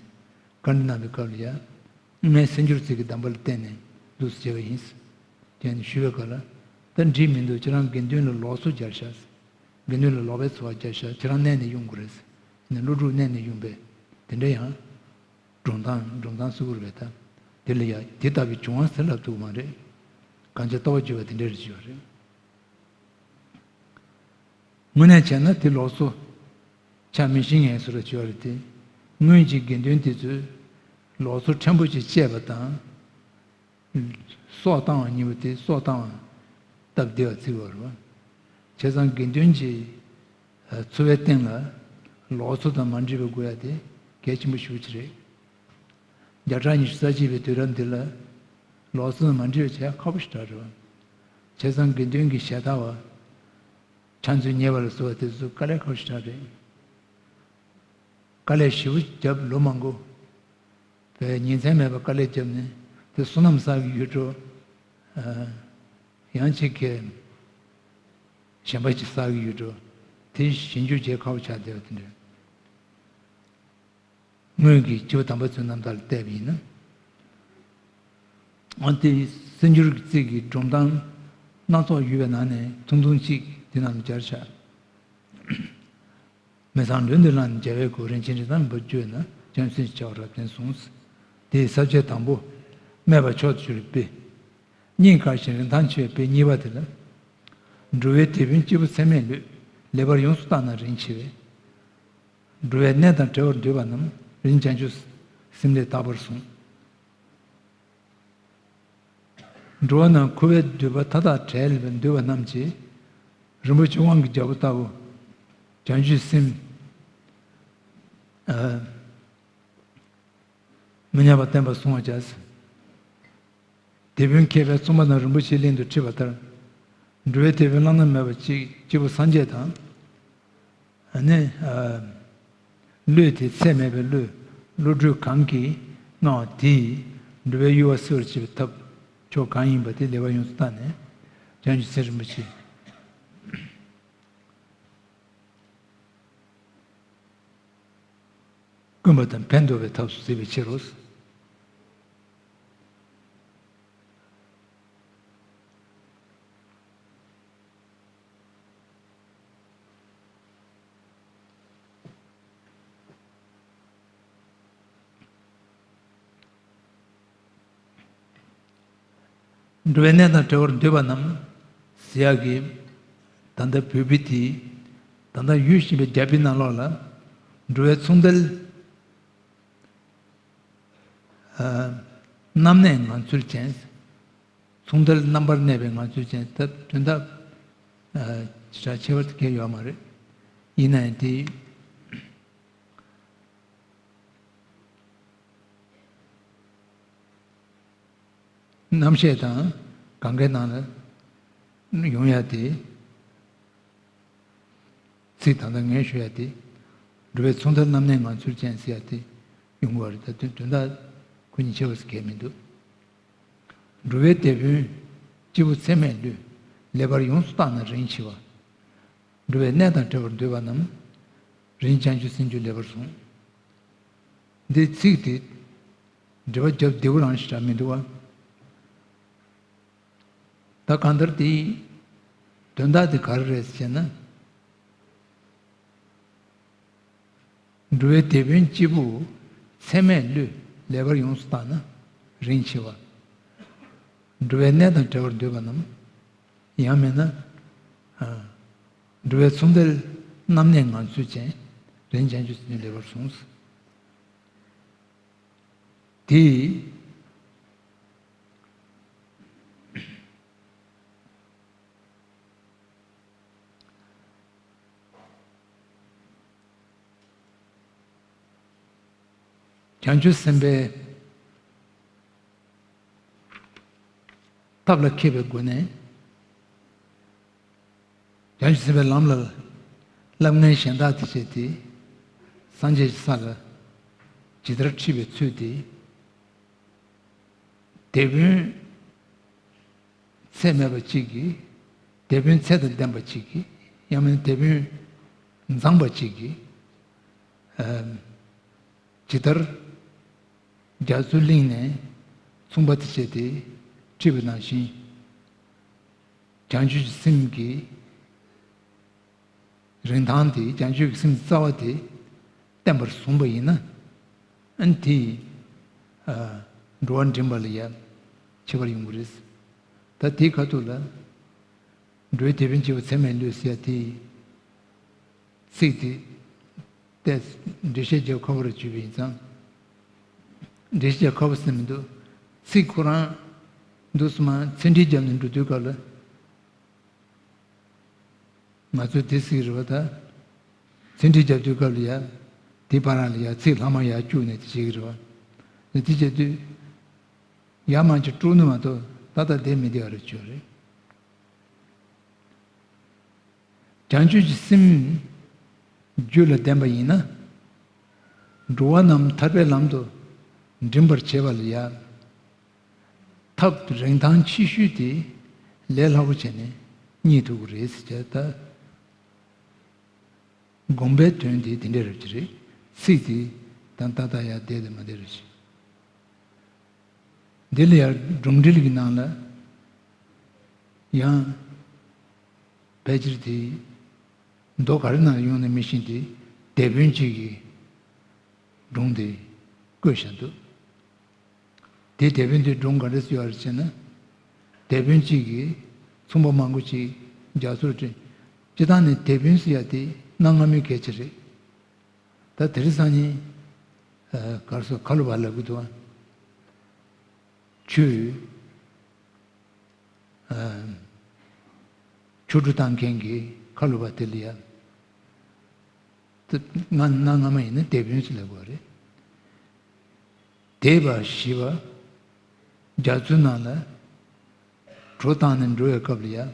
བཀའ་འདྲི་གནང་བའི་སྐབས་ལ་ཡ། ངས་གསེར་འགྱུར་རྩིས་ཀྱི་གདམས་པ་ལ་བརྟེན་ནས་འདུག་སེ་བྱས་པ་ཡིན། དེ་ནས་ཞུས་པའི་སྐབས་ལ། ད་འགྲིག་མི་འདུག་ཁྱེད་རང་དགེ་འདུན་ལ་ལོགས་སུ་སྦྱར་ཤག་དགེ་འདུན་ལ་ལོག་པའི་འཚོ་བ་སྦྱར་ཤག་ཁྱེད་རང་གནས་ནས་ཡོང་དགོས་རེད། ནས་ཀླུ་སྒྲུབ་གནས་ནས་ཡོང་པས། དེ་འདྲ་ཡང་སྒྲུང་གཏམ་སྒྲུང་གཏམ་སུ་བུར་བས་ད། དེ་ལ་ཡ་དེ་ལྟ་བུའི་བྱུང་བ་ཟེར་ལབ་ཐུབ་མ་རེད། གང་ཅི་ལྟ་བ་བརྗོད་པ་དེ་འདྲ་རེ་བྱས་པ་རེད། དངོས་གནས་བྱས་ན་དེ་ལོགས་སུ་ཆ་མི་ཤེས་ངེས་སུ་ར་བྱས་པ་རེད་དེ། སྔོན་གྱི་དགེ་འདུན་དེ་ཚོས་ལོགས་སུ་ཕྲན་བུ་ཅིག་བཅད་པ་དང་། སྲོག་བཏང་བ་གཉིས་པོ་དེ་སྲོག་བཏང་བ་སྟབས་བདེ་བ་བརྩི་བ་རེད་བ། བྱས་ཙང་དགེ་འདུན་གྱི་འཚོ་བའི་སྟེང་ལ་ལོགས་སུ་དང་མ་འདྲེས་པའི་དགོས་ཡ་དེ་གལ་ཆེན་པོ་ཞེ་པོ་ཅིག་རེད། བརྒྱ་ཕྲག་ཉི་ཤུ་རྩ་གཅིག་པའི་དུས་རབས་འདི་ལ་ལོགས་སུ་དང་མ་འདྲེས་པ་བྱས་ཁག་པོ་ཞིག་རེད་བ། བྱས་ཙང་དགེ་འདུན་གྱི་ཞལ་ལྟ་བ། ཕྱག་མཛོད་གཉེར་བ་ལ་སོགས་པ་དེ་ཚོ་དཀའ་ལས་ཁག་པོ་ཞིག་རེད། དཀའ་ལས་ཞེ་པོ་བརྒྱབ་ལོ་མང་པོ། བས་ཉིན་མཚན་མེད་པར་དཀའ་ལས་བརྒྱབ་ནས་དེ་བསོད་ནམས་བསགས་ཀྱི་ཡོད་འགྲོ། ཨ། ཡང་གཅིག་གིས་གཞན་པ་ཅིག་བསགས་ཀྱི་ཡོད་འགྲོ། དེ་ཞིབ་འཇུག་བྱེད་ཁག་པོ་ཆགས་བསྡད་པ་དེ་འདྲ། སྔོན་གྱི་སྐྱེས་བུ་དམ་པ་ཚོའི་རྣམ་ཐར་ལ་བལྟས་པ་ཡིན་ན། འོན་ཏེ་གསེར་འགྱུར་རྩིས་ཀྱི་སྒྲུང་གཏམ་སྣ་ཚོགས་ཡོད་པའི་ནང་ནས་ཐུང་ཐུང་གཅིག་དེ་ནང་ལ་སྦྱར་བཞག་མི་གཙང་ལུས་འདི་བླངས་ནས་རྒྱལ་བའི་སྐུ་རིན་ཆེན་རིན་ཐང་མེད་པར་གྱུར་ན། བྱང་སེམས་ཀྱི་བྱ་བ་རབ་བརྟན་གསུངས། དེའི་ས་བཅད་དང་པོ། སྨད་པ་མཆོག་ཏུ་གྱུར་པའི་དཔེ། སྙིང་དཀར་ཞིང་རིན་ཐང་ཆེ་བའི་དཔེ་གཉིས་པ་དེ་ལ། འགྲོ་བའི་དེད་དཔོན་སྐྱེས་བུ་ཚད་མེད་ལུས། ལེགས་པར་ཡོངས་སུ་བརྟགས་ན་རིན་ཆེ་བས། འགྲོ་བའི་གནས་དང་བྲལ་བར་འདོད་པ་རྣམས། རིན་བྱང་ཆུབ་ སེམས་ལས་རྟག་པར་བཟུང་། འགྲོ་བ་རྣམས་འཁོར་བའི་སྡུད་པ་མཐའ་དག་བྲལ་བའི་འདུལ་བ་རྣམས་ཀྱིས། རིན་པོ་ཆེ་དབང་གི་རྒྱལ་པོ་ལྟ་བུ། བྱང་ཆུབ་སེམས། ཨ། མི་ཉམས་པ་བརྟན་པར་བཟུང་བར་བྱ། དེད་དཔོན་མཁས་པས་གསུངས་པ་དང་རིན་པོ་ཆེའི་གླིང་དུ་ཁྲིད་པ་ལྟར། འགྲོ་བའི་དེད་དཔོན་བླ་ན་མེད་པ་གཅིག་སྐྱེས་བུ་སངས་རྒྱས་དང་། ཨ་ནི། ཨ། བློས་ཏེ་ཚད་མེད་པའི་བློས་བློ་གྲོས་གང་གིས་མངའ་བ་དེས་འགྲོ་བའི་གཡོ་བ་སེལ་བར་བྱེད་པའི་ཐབས་མཆོག་གང་ཡིན་པ་དེ་ལེགས་པར་ཡོངས་སུ་བརྟགས་ནས། བྱང་ཆུབ་སེམས་རིན་པོ་ཆེ། བསྐུན་པ་དང་ཕན་འདོགས་པའི་ཐབས་སུ་གཟིགས་པའི་ཕྱིར་རོ། འགྲོ་བའི་གནས་དང་བྲལ་བར་འདོད་པ་རྣམས་ཟེར་ཡག་གི། ད་ལྟ་བོད་པའི་དེ། ད་ལྟ་ཡོད་བཞིན་པའི་རྒྱ་བོད་ནང་ལོགས་ལ། འགྲོ་བའི་མཚུངས་ལྡན། ཨ། རྣམ་གནས་ངང་ཚུལ་ཅན། མཚུངས་ལྡན་རྣམ་པར་གནས་པའི་ངང་ཚུལ་ཅན་དེ་དོན་དག་ཨ། ཞེ་དྲག་ཁྱད་པར་གང་ཡང་ཡོད་མ་རེད། ཡིན་ན་ཡང་དེ། རྣམ་བཤད་དང་གང་གའི་ནང་ལ་ཡོང་ཡ་དེ། ཚིག་ད་ལྟ་ངས་ཞུ་ཡ་དེ། འགྲོ་བའི་མཚུངས་ལྡན་རྣམ་གནས་ངང་ཚུལ་ཅན་ཟེར་ཡ་དེ་ཡོང་གི་བ་རེད། ད་དོན་དོན་དག་ཁོ་གཉིས་ཁྱད་པར་གང་ཡང་མི་འདུག་འགྲོ་བའི་དེད་དཔོན་སྐྱེས་བུ་ཚད་མེད་བློས། ལེགས་པར་ཡོངས་སུ་བརྟགས་ན་རིན་ཆེ་བ། འགྲོ་བའི་གནས་དང་བྲལ་བར་འདོད་པ་རྣམས། རིན་བྱང་ཆུབ་སེམས་ཀྱིས་ལེགས་པར་བཟུང་། འདི་ཚིག་དེ་འགྲེལ་པ་རྒྱབ་བདེ་པོ་རང་ཞིག་རག་མི་འདུག་བ། ད་གང་ལྟར་དེའི་དོན་དག་དེ་ག་རེ་རེད་ཟེར་ན། འགྲོ་བའི་དེད་དཔོན་སྐྱེས་བུ་ཚད་མེད་བློས་ལེགས་པར་ཡོངས་སུ་བརྟགས་ན་རིན་ཆེ་བ། འགྲོ་བའི་གནས་དང་བྲལ་བར་འདོད་པ་རྣམས། ཡང་མིན་ན། ཨ། འགྲོ་བའི་མཚུངས་ལྡན་རྣམ་གནས་ངང་ཚུལ་ཅན། རིན་བྱང་ཆུབ་སེམས་ཀྱིས་ལེགས་པར་བཟུང་། དེ། བྱང་ཆུབ་སེམས་དཔའི་ཐབས་ལ་མཁས་པའི་སྒོ་ནས། བྱང་ཆུབ་སེམས་དཔའི་ལམ་ལ་བསླབ་མཁན་གཞན་དག་དེ་བྱས་ཏེ། སངས་རྒྱས་ཀྱི་ས་ལ་ཇི་ལྟར་ཁྲིད་པའི་ཚུལ་དེ། དེད་དཔོན་ཚད་མེད་པ་གཅིག་གིས། དེད་དཔོན་ཚད་དང་ལྡན་པ་གཅིག་གིས། ཡང་མིན་དེད་དཔོན་མཛངས་པ་གཅིག་གིས། ཨ། ཇི་ལྟར་རྒྱ་མཚོའི་གླིང་ནས་མཚུངས་པ་དེ་བྱས་ཏེ་ཁྲིད་པ་ནང་བཞིན། བྱང་ཆུབ་ཀྱི་སེམས་ཀྱི་རིན་ཐང་དེ། བྱང་ཆུབ་ཀྱི་སེམས་རྩ་བ་དེ་བརྟན་པར་བཟུང་བ་ཡིན་ན། ཨ་ནི་དེས། ཨ། འགྲོ་བ་འདྲེན་པ་ལ་ཡང་ཁྱད་པར་ཡོང་གི་རེད། ད་དེའི་ཁ་ཐུག་ལ། འགྲོ་བའི་དེད་དཔོན་སྐྱེས་བུ་ཚད་མེད་བློས་ཟེར་ཡ་དེ། ཚིག་དེ་ཏོག་ཙམ་འགྲེལ་བཤད་རྒྱག་ཁག་པོ་རེ་བརྗོད་པ་ཡིན་ཙང་། འགྲེལ་བཤད་རྒྱག་ཁག་པོ་ཟེར་མི་འདུག་ཚིག་ཁོ་རང་འདུག་སེ་མར་ཚིག་འགྲེལ་རྒྱབ་ནས་འགྲོ་དུས་སྐབས་ལ། ང་ཚོས་དེ་ཟེར་གི་རེད་བ་ད། ཚིག་འགྲེལ་རྒྱབ་དུས་སྐབས་ལ་ཡ། དེ་བར་ལ་ཡ་ཚིག་ལྷག་མ་ཡར་བཅུག་ནས་དེ་བྱེད་ཀྱི་རེད་བ། དེ་བྱེད་དུས། ཡར་མར་ཅིག་དཀྲུགས་ནས་མ་གཏོགས་ཏག་ཏག་བསྡད་མི་བདེ་བ་རེད་བརྗོད་རེད། བྱང་ཆུབ་ཀྱི་སེམས་རྒྱུད་ལ་ལྡན་པ་ཡིན་ན། འགྲོ་བ་རྣམས་ཐར་པའི་ལམ་དུ་འདྲེན་པར་བྱེད་པ་ལ་ཡང་། ཐབས་རིན་ཐང་ཆེ་ཤོས་དེ་ལས་སླ་པོ་བྱས་ནས་རྙེད་ཐུབ་ཀྱི་རེད་ཟེར་བྱས་ད། དགོངས་པའི་དོན་དེ་དེ་འདྲ་རེད་ཀྱི་རེད། ཚིག་དེ་དང་ཏག་ཏག་ཡར་བསྡད་དེ་མ་བསྡད་རེད་ཀྱི། འདི་ལ་ཡང་སྒྲུང་འགྲེལ་གྱི་ནང་ལ་ཡང་ཕལ་ཆེར་དེ་མདོ་ག་རེ་ནང་ཡོང་ན་མི་ཤེས་ཏེ། དེད་དཔོན་གཅིག་གི་སྒྲུང་དེ་བཀོད་བཞག་འདུག་དེ་དེད་དཔོན་དེ་སྒྲུང་ག་འདྲ་ཞིག་ཡོད་རེད་ཟེར་ན། དེད་དཔོན་གཅིག་གིས་མཚུངས་པ་མང་པོ་ཅིག་རྒྱ་མཚོར་སྤྲད། སྤྱིར་བཏང་ནས་དེད་དཔོན་ཟེར་ཡ་དེ་གནའ་སྔ་མོའི་སྐད་ཆ་རེད། ད་དེང་སང་ཉིན་ ག་རེ་ཟེར། ཁ་ལོ་བ་ལབ་གི་འདུག་ཨ། ཆུ། ཆུ་གྲུ་བཏང་མཁན་གྱི་ཁ་ལོ་བ་དེ་ལ་ཡ། ད་ང་གནའ་སྔ་མ་ཡིན་ན་དེད་དཔོན་ཟེར་ལབ་དགོས་རེད། དེད་པ་བཞི་པ། རྒྱ་མཚོའི་ནང་ལ་གྲོ་བཏང་ནས་འགྲོ་བའི་སྐབས་ལ་ཡ།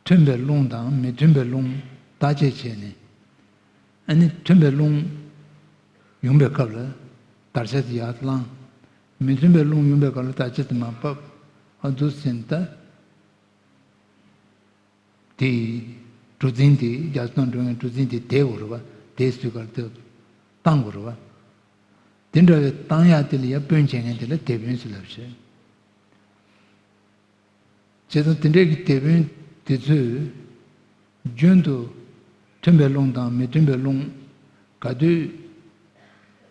མཐུན་པའི་རླུང་དང་མི་མཐུན་པའི་རླུང་བརྟག་དཔྱད་བྱས་ནས། ཨ་ནི་མཐུན་པའི་རླུང་ཡོང་པའི་སྐབས་ལ་དར་ཆ་དེ་ཡར་བསླང་། མི་མཐུན་པའི་རླུང་ཡོང་པའི་སྐབས་ལ་དར་ཆ་དེ་མར་ཕབ། ཨ་འདུག་ཟེར་ནས་ད། དེ་གྲུ་གཟིངས་དེ། རྒྱ་མཚོ་ནང་འགྲོ་མཁན་གྲུ་གཟིངས་དེ་དེད་དགོས་རེད་པ། དེད་དུས་སྐབས་དེ་བཏང་དགོས་རེད་པ། དེ་འདྲ་བའི་བཏང་ཡག་དེ་ལ་ཡ་དཔོན་བྱེད་མཁན་དེ་ལ་དེད་དཔོན་ཟེར་ལབ་བྱས། བྱས་ཙང་དེ་འདྲའི་གི་དེད་དཔོན་དེ་ཚོས་རྒྱུན་དུ་མཐུན་པའི་རླུང་དང་མི་མཐུན་པའི་རླུང་ག་དུས་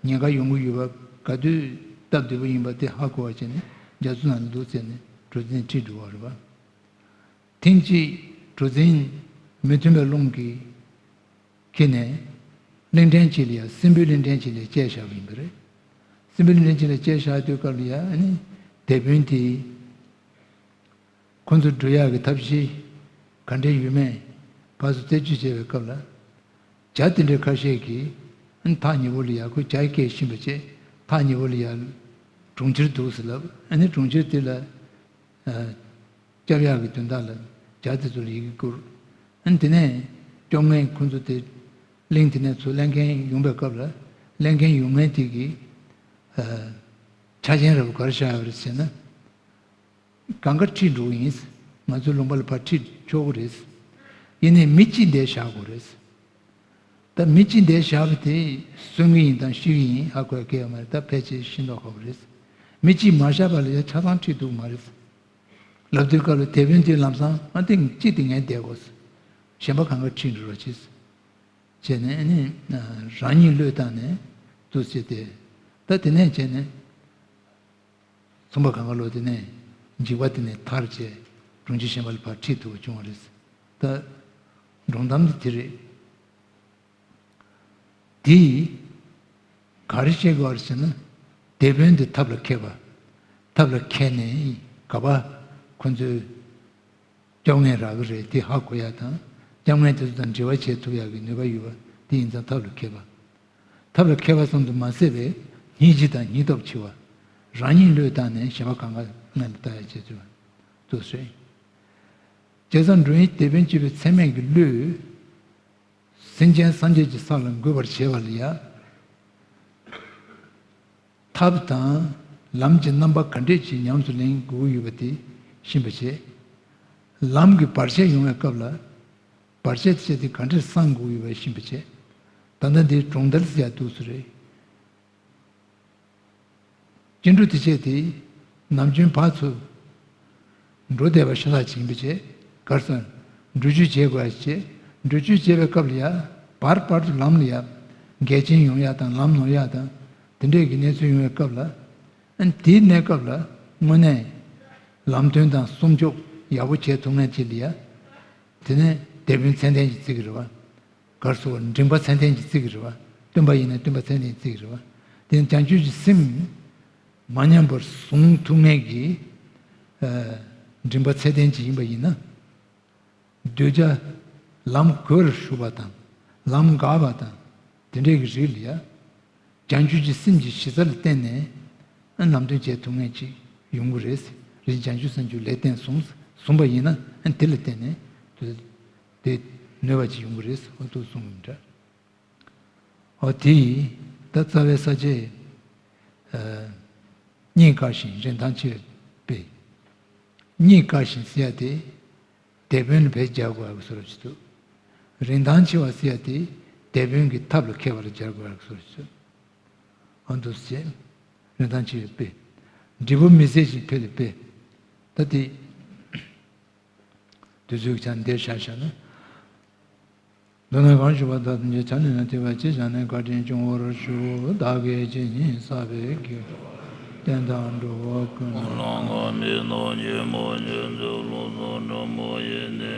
ཉེན་ཁ་ཡོང་གི་ཡོད་པ། ག་དུས་སྟབས་བདེ་པོ་ཡིན་པ་དེ་ཧ་གོ་བ་བྱས་ནས་རྒྱ་མཚོ་ནང་ལ་འདུག་ཟེར་ནས་གྲུ་གཟིངས་ཁྲིད་འགྲོ་བ་རེད་པ། ཐེངས་གཅིག་གྲུ་གཟིངས་མི་མཐུན་པའི་རླུང་གིས་ཁྱེར་ནས་གླིང་ཕྲན་གཅིག་ལ་ཡ། སྲིན་པོའི་གླིང་ཕྲན་གཅིག་ལ་བཅད་བཞག་པ་ཡིན་པ་རེད། སྲིན་པོའི་གླིང་ཕྲན་གཅིག་ལ་བཅད་བཞག་དུས་སྐབས་ལ་ཡ། ཨ་ནི་དེད་དཔོན་དེས་ཁོ་ཚོ་འགྲོ་ཡག་གི་ཐབས་ཤེས་ག་འདྲ་ཡོད་མེད་ཕར་ཚུར་རྩད་གཅོད་བྱས་པའི་སྐབས་ལ། བྱ་དེ་འདྲའི་ཁ་ཤས་ཀྱིས་ཨ་ནི་ཐག་ཉེ་པོ་ལ་ཡ། ཁོ་བྱ་སྐད་ཤེས་པ་བྱས། ཐག་ཉེ་པོ་ལ་ཡ་གྲོང་ཁྱེར་འདུག་ཟེར་ལབ། ཨ་ནི་གྲོང་ཁྱེར་དེ་ལ། ཨ། སྐྱབས་ཡག་གི་དོན་དག་ལ་བྱ་དེ་ཚོ་ལ་ཡི་གེ་བསྐུར། ཨ་ནི་དེ་ནས་སྐྱོབ་མཁན་ཁོ་ཚོ་དེ་གླིང་དེ་ནས་ཚུར་སླེབས་མཁན་ཡོང་པའི་སྐབས་ལ། སླེབས་མཁན་ཡོང་མཁན་དེ་གིས། ཨ། ཆ་རྐྱེན་རབ་ག་རེ་བཞག་ཡོད་རེད་ཟེར་ན། གང་ག་ཁྲིད་འགྲོ་གི་ཡིན། ང་ཚོའི་ལུང་པ་ལ་ཕར་ཁྲིད་ཆོག་གི་རེད། ཡིན་ནའི་མི་གཅིག་འདིར་བཞག་དགོས་རེད། ད་མི་གཅིག་འདིར་བཞག་པ་དེ་གསོན་གྱི་ཡིན་དང་ཤི་གི་ཡིན་ཧ་གོ་ཡ་གང་ཡང་མ་རེད། ད་ཕལ་ཆེར་ཤི་མདོག་ཁ་པོ་རེད། མི་གཅིག་མ་བཞག་པ་ལ་ཡ་ཆ་ཚང་ཁྲིད་ཐུབ་ཀྱི་མ་རེད། ལབ་དུས་སྐབས་ལ་དེད་དཔོན་དེས་ལམ་སང་ཨ་ཏིང་གཅིག་དེ་ངས་བསྡད་དགོས། གཞན་པ་གང་ག་ཁྲིད་འགྲོ་རོགས་བྱེད། བྱས་ནས་ཨ་ནི་རང་ཉིད་བློས་བཏང་ནས་འདུག་སེ་བསྡད། ད་དེ་ནས་བྱས་ནས། ཚོང་པ་གང་ག་ལོ་དེ་ནས་འཇིགས་པ་དེ་ནས་ཐར་བྱས་གྲོང་ཁྱེར་གཞན་པ་ལ་ཕར་ཁྲིད་ཐུབ་པ་བྱུང་བ་རེད། ད་སྒྲུང་གཏམ་དེ་དེ་རེད། དེས་ག་རེ་བཤད་དགོས་རེད་ཟེར་ན། དེད་དཔོན་དེ་ཐབས་ལ་མཁས་པ། ཐབས་ལ་མཁས་ནས་ག་པར་ཁོ་ཚོས་སྐྱོབ་མཁན་རག་གི་རེད་དེ་ཧ་གོ་ཡ་དང་། སྐྱབས་མཁན་དེ་ཚོ་དང་འབྲེལ་བ་བྱེད་ཐུབ་ཡག་གི་ནུས་པ་ཡོད་པ་དེ་ཡིན་ཙང་ཐབས་ལ་མཁས་པ། ཐབས་ལ་མཁས་པ་ཙམ་དུ་མ་ཟད་པའི་སྙིང་རྗེ་དང་སྙིང་སྟོབས་ཆེ་བ། རང་ཉིད་བློས་བཏང་ནས་གཞན་པ་གང་ག་སྔོན་ལ་ལྟ་ཡ་བྱེད་ཐུབ་པ་དེ་རེད། བྱས་ཙང་འགྲོ་བའི་དེད་དཔོན་བྱེད་པའི་ཚད་མེད་ཀྱི་བློས། སེམས་ཅན་སངས་རྒྱས་ཀྱི་ས་ལ་འགོད་པར་བྱེད་པ་ལ་ཡ། ཐབས་དང་ལམ་གྱི་རྣམ་པ་ག་འདྲས་ཅིག་ཉམས་སུ་ལེན་དགོས་ཀྱི་ཡོད་པ་དེ་ཤེས་པ་བྱས། ལམ་གྱི་བར་ཆད་ཡོང་བའི་སྐབས་ལ། བར་ཆད་དེ་དེ་ག་འདྲས་སངས་དགོས་ཀྱི་ཡོད་པ་ཤེས་པ་བྱས། ད་ལྟ་འདིའི་གྲོང་རྡལ་ཟེར་ཡ་འདུག་སེ་རེད། སྐྱེ་འགྲོ་དེ་བྱས་ཏེ་ནམ་རྒྱུན་ཕར་ཚུར་འགྲོ་བསྡད་པ་ཤ་སྟག་ཅིག་ཡིན་པ་བྱས། གར་སོང་འགྲུལ་སྐྱོད་བྱེད་དགོས་ཡ་བྱས། འགྲུལ་སྐྱོད་བྱེད་པའི་སྐབས་ལ་ཡ་བར་བར་དུ་ལམ་ལ་ཡ་འགལ་རྐྱེན་ཡོང་ཡ་དང་ལམ་ནོར་ཡ་དང་དེ་འདྲས་ཀྱི་གནས་ཚུལ་ཡོང་བའི་སྐབས་ལ། ཨ་ནི་དེའི་གནས་སྐབས་ལ་དངོས་གནས་ལམ་སྟོན་དང་སྲུང་སྐྱོབ་ཡག་པོ་བྱེད་ཐུབ་མཁན་ཅིག་ལ་ཡ། དེ་ནས་དེད་དཔོན་ཚད་ལྡན་ཅིག་བརྩི་གི་རེད་བ། གར་སོང་མགྲིན་པ་ཚད་ལྡན་གྱིས་བརྩི་གི་རེད་བ། སྟོན་པ་ཡིན་ན་སྟོན་པ་ཚད་ལྡན་གྱིས་བརྩི་གི་རེད་བ། དེ་ནི་བྱང་ཆུབ་ཀྱི་སེམས་མ་ཉམས་པར་བཟུང་ཐུབ་མཁན་གྱི་ཨ་མགྲིན་པ་ཚད་ལྡན་གྱིས་ཡིན་པ་ཡིན་ན། གདུལ་བྱ་ལམ་གོལ་ཞུགས་པ་དང་ལམ་འགགས་པ་དང་དེ་འདྲའི་གི་རིགས་ལ་ཡ། བྱང་ཆུབ་ཀྱི་སེམས་ཀྱི་གཞི་རྩ་ལ་བརྟེན་ནས་ཨ་ལམ་སྟོན་བྱེད་ཐུབ་མཁན་ཅིག་ཡོང་གི་རེད། རིན་བྱང་ཆུབ་སེམས་མཆོག་ལེགས་བསྟན་བཟུང་བཟུང་བ་ཡིན་ན་ཨ་དེ་ལ་བརྟེན་ནས་དེ་དེ་ནུས་པ་ཅིག་ཡོང་གི་རེད། འོ་འདུག་གསུངས་གི་འདྲ། འོ་དེ་ཡིས་ད་རྩ་བའི་ས་བཅད་ཨ་རྙེད་དཀའ་ཞིང་རིན་ཐང་ཆེ་བའི་དཔེ། རྙེད་དཀའ་ཞིང་ཟེར་ཡ་དེ། དེད་དཔོན་ལ་བས་སྦྱར་དགོས་ཡག་གི་བཟོ་འདྲ་ཅིག་འདུག་རིན་ཐང་ཆེ་བ་ཟེར་ཡ་དེ་དེད་དཔོན་གྱི་ཐབས་ལ་མཁས་པ་ལ་སྦྱར་དགོས་ཡག་གི་བཟོ་འདྲ་ཅིག་འདུག་ཨ་འདུག་སེ་བྱས། རིན་ཐང་ཆེ་བའི་དཔེ། འབྲས་བུ་མི་ཟད་ཅིང་འཕེལ་བའི་དཔེ། ད་དེ་དུས་ཚོད་ཀྱི་ཆ་ནས་འདིར་བཞག་བཞག་ན། མདོར་ན་གང་ཞུ་བ་དག་ཐམས་ཅད་ཆ་ནས་ན་ཐོས་པ་ཇི་བཞག་ནས་བཀའ་དྲིན་སྐྱོང་བར་ཞུ། བདག་གིས་ཇི་སྙེད་བསགས་པའི་དགེ་བ་བསྟན་དང་འགྲོ་བ་ཀུན་ལ་ལམ་གྱི་ནོར་ཉོན་མོངས་ཉེར་འཛིན་རླུང་གསུམ་དྲག་མོ་ཡིས་ནི།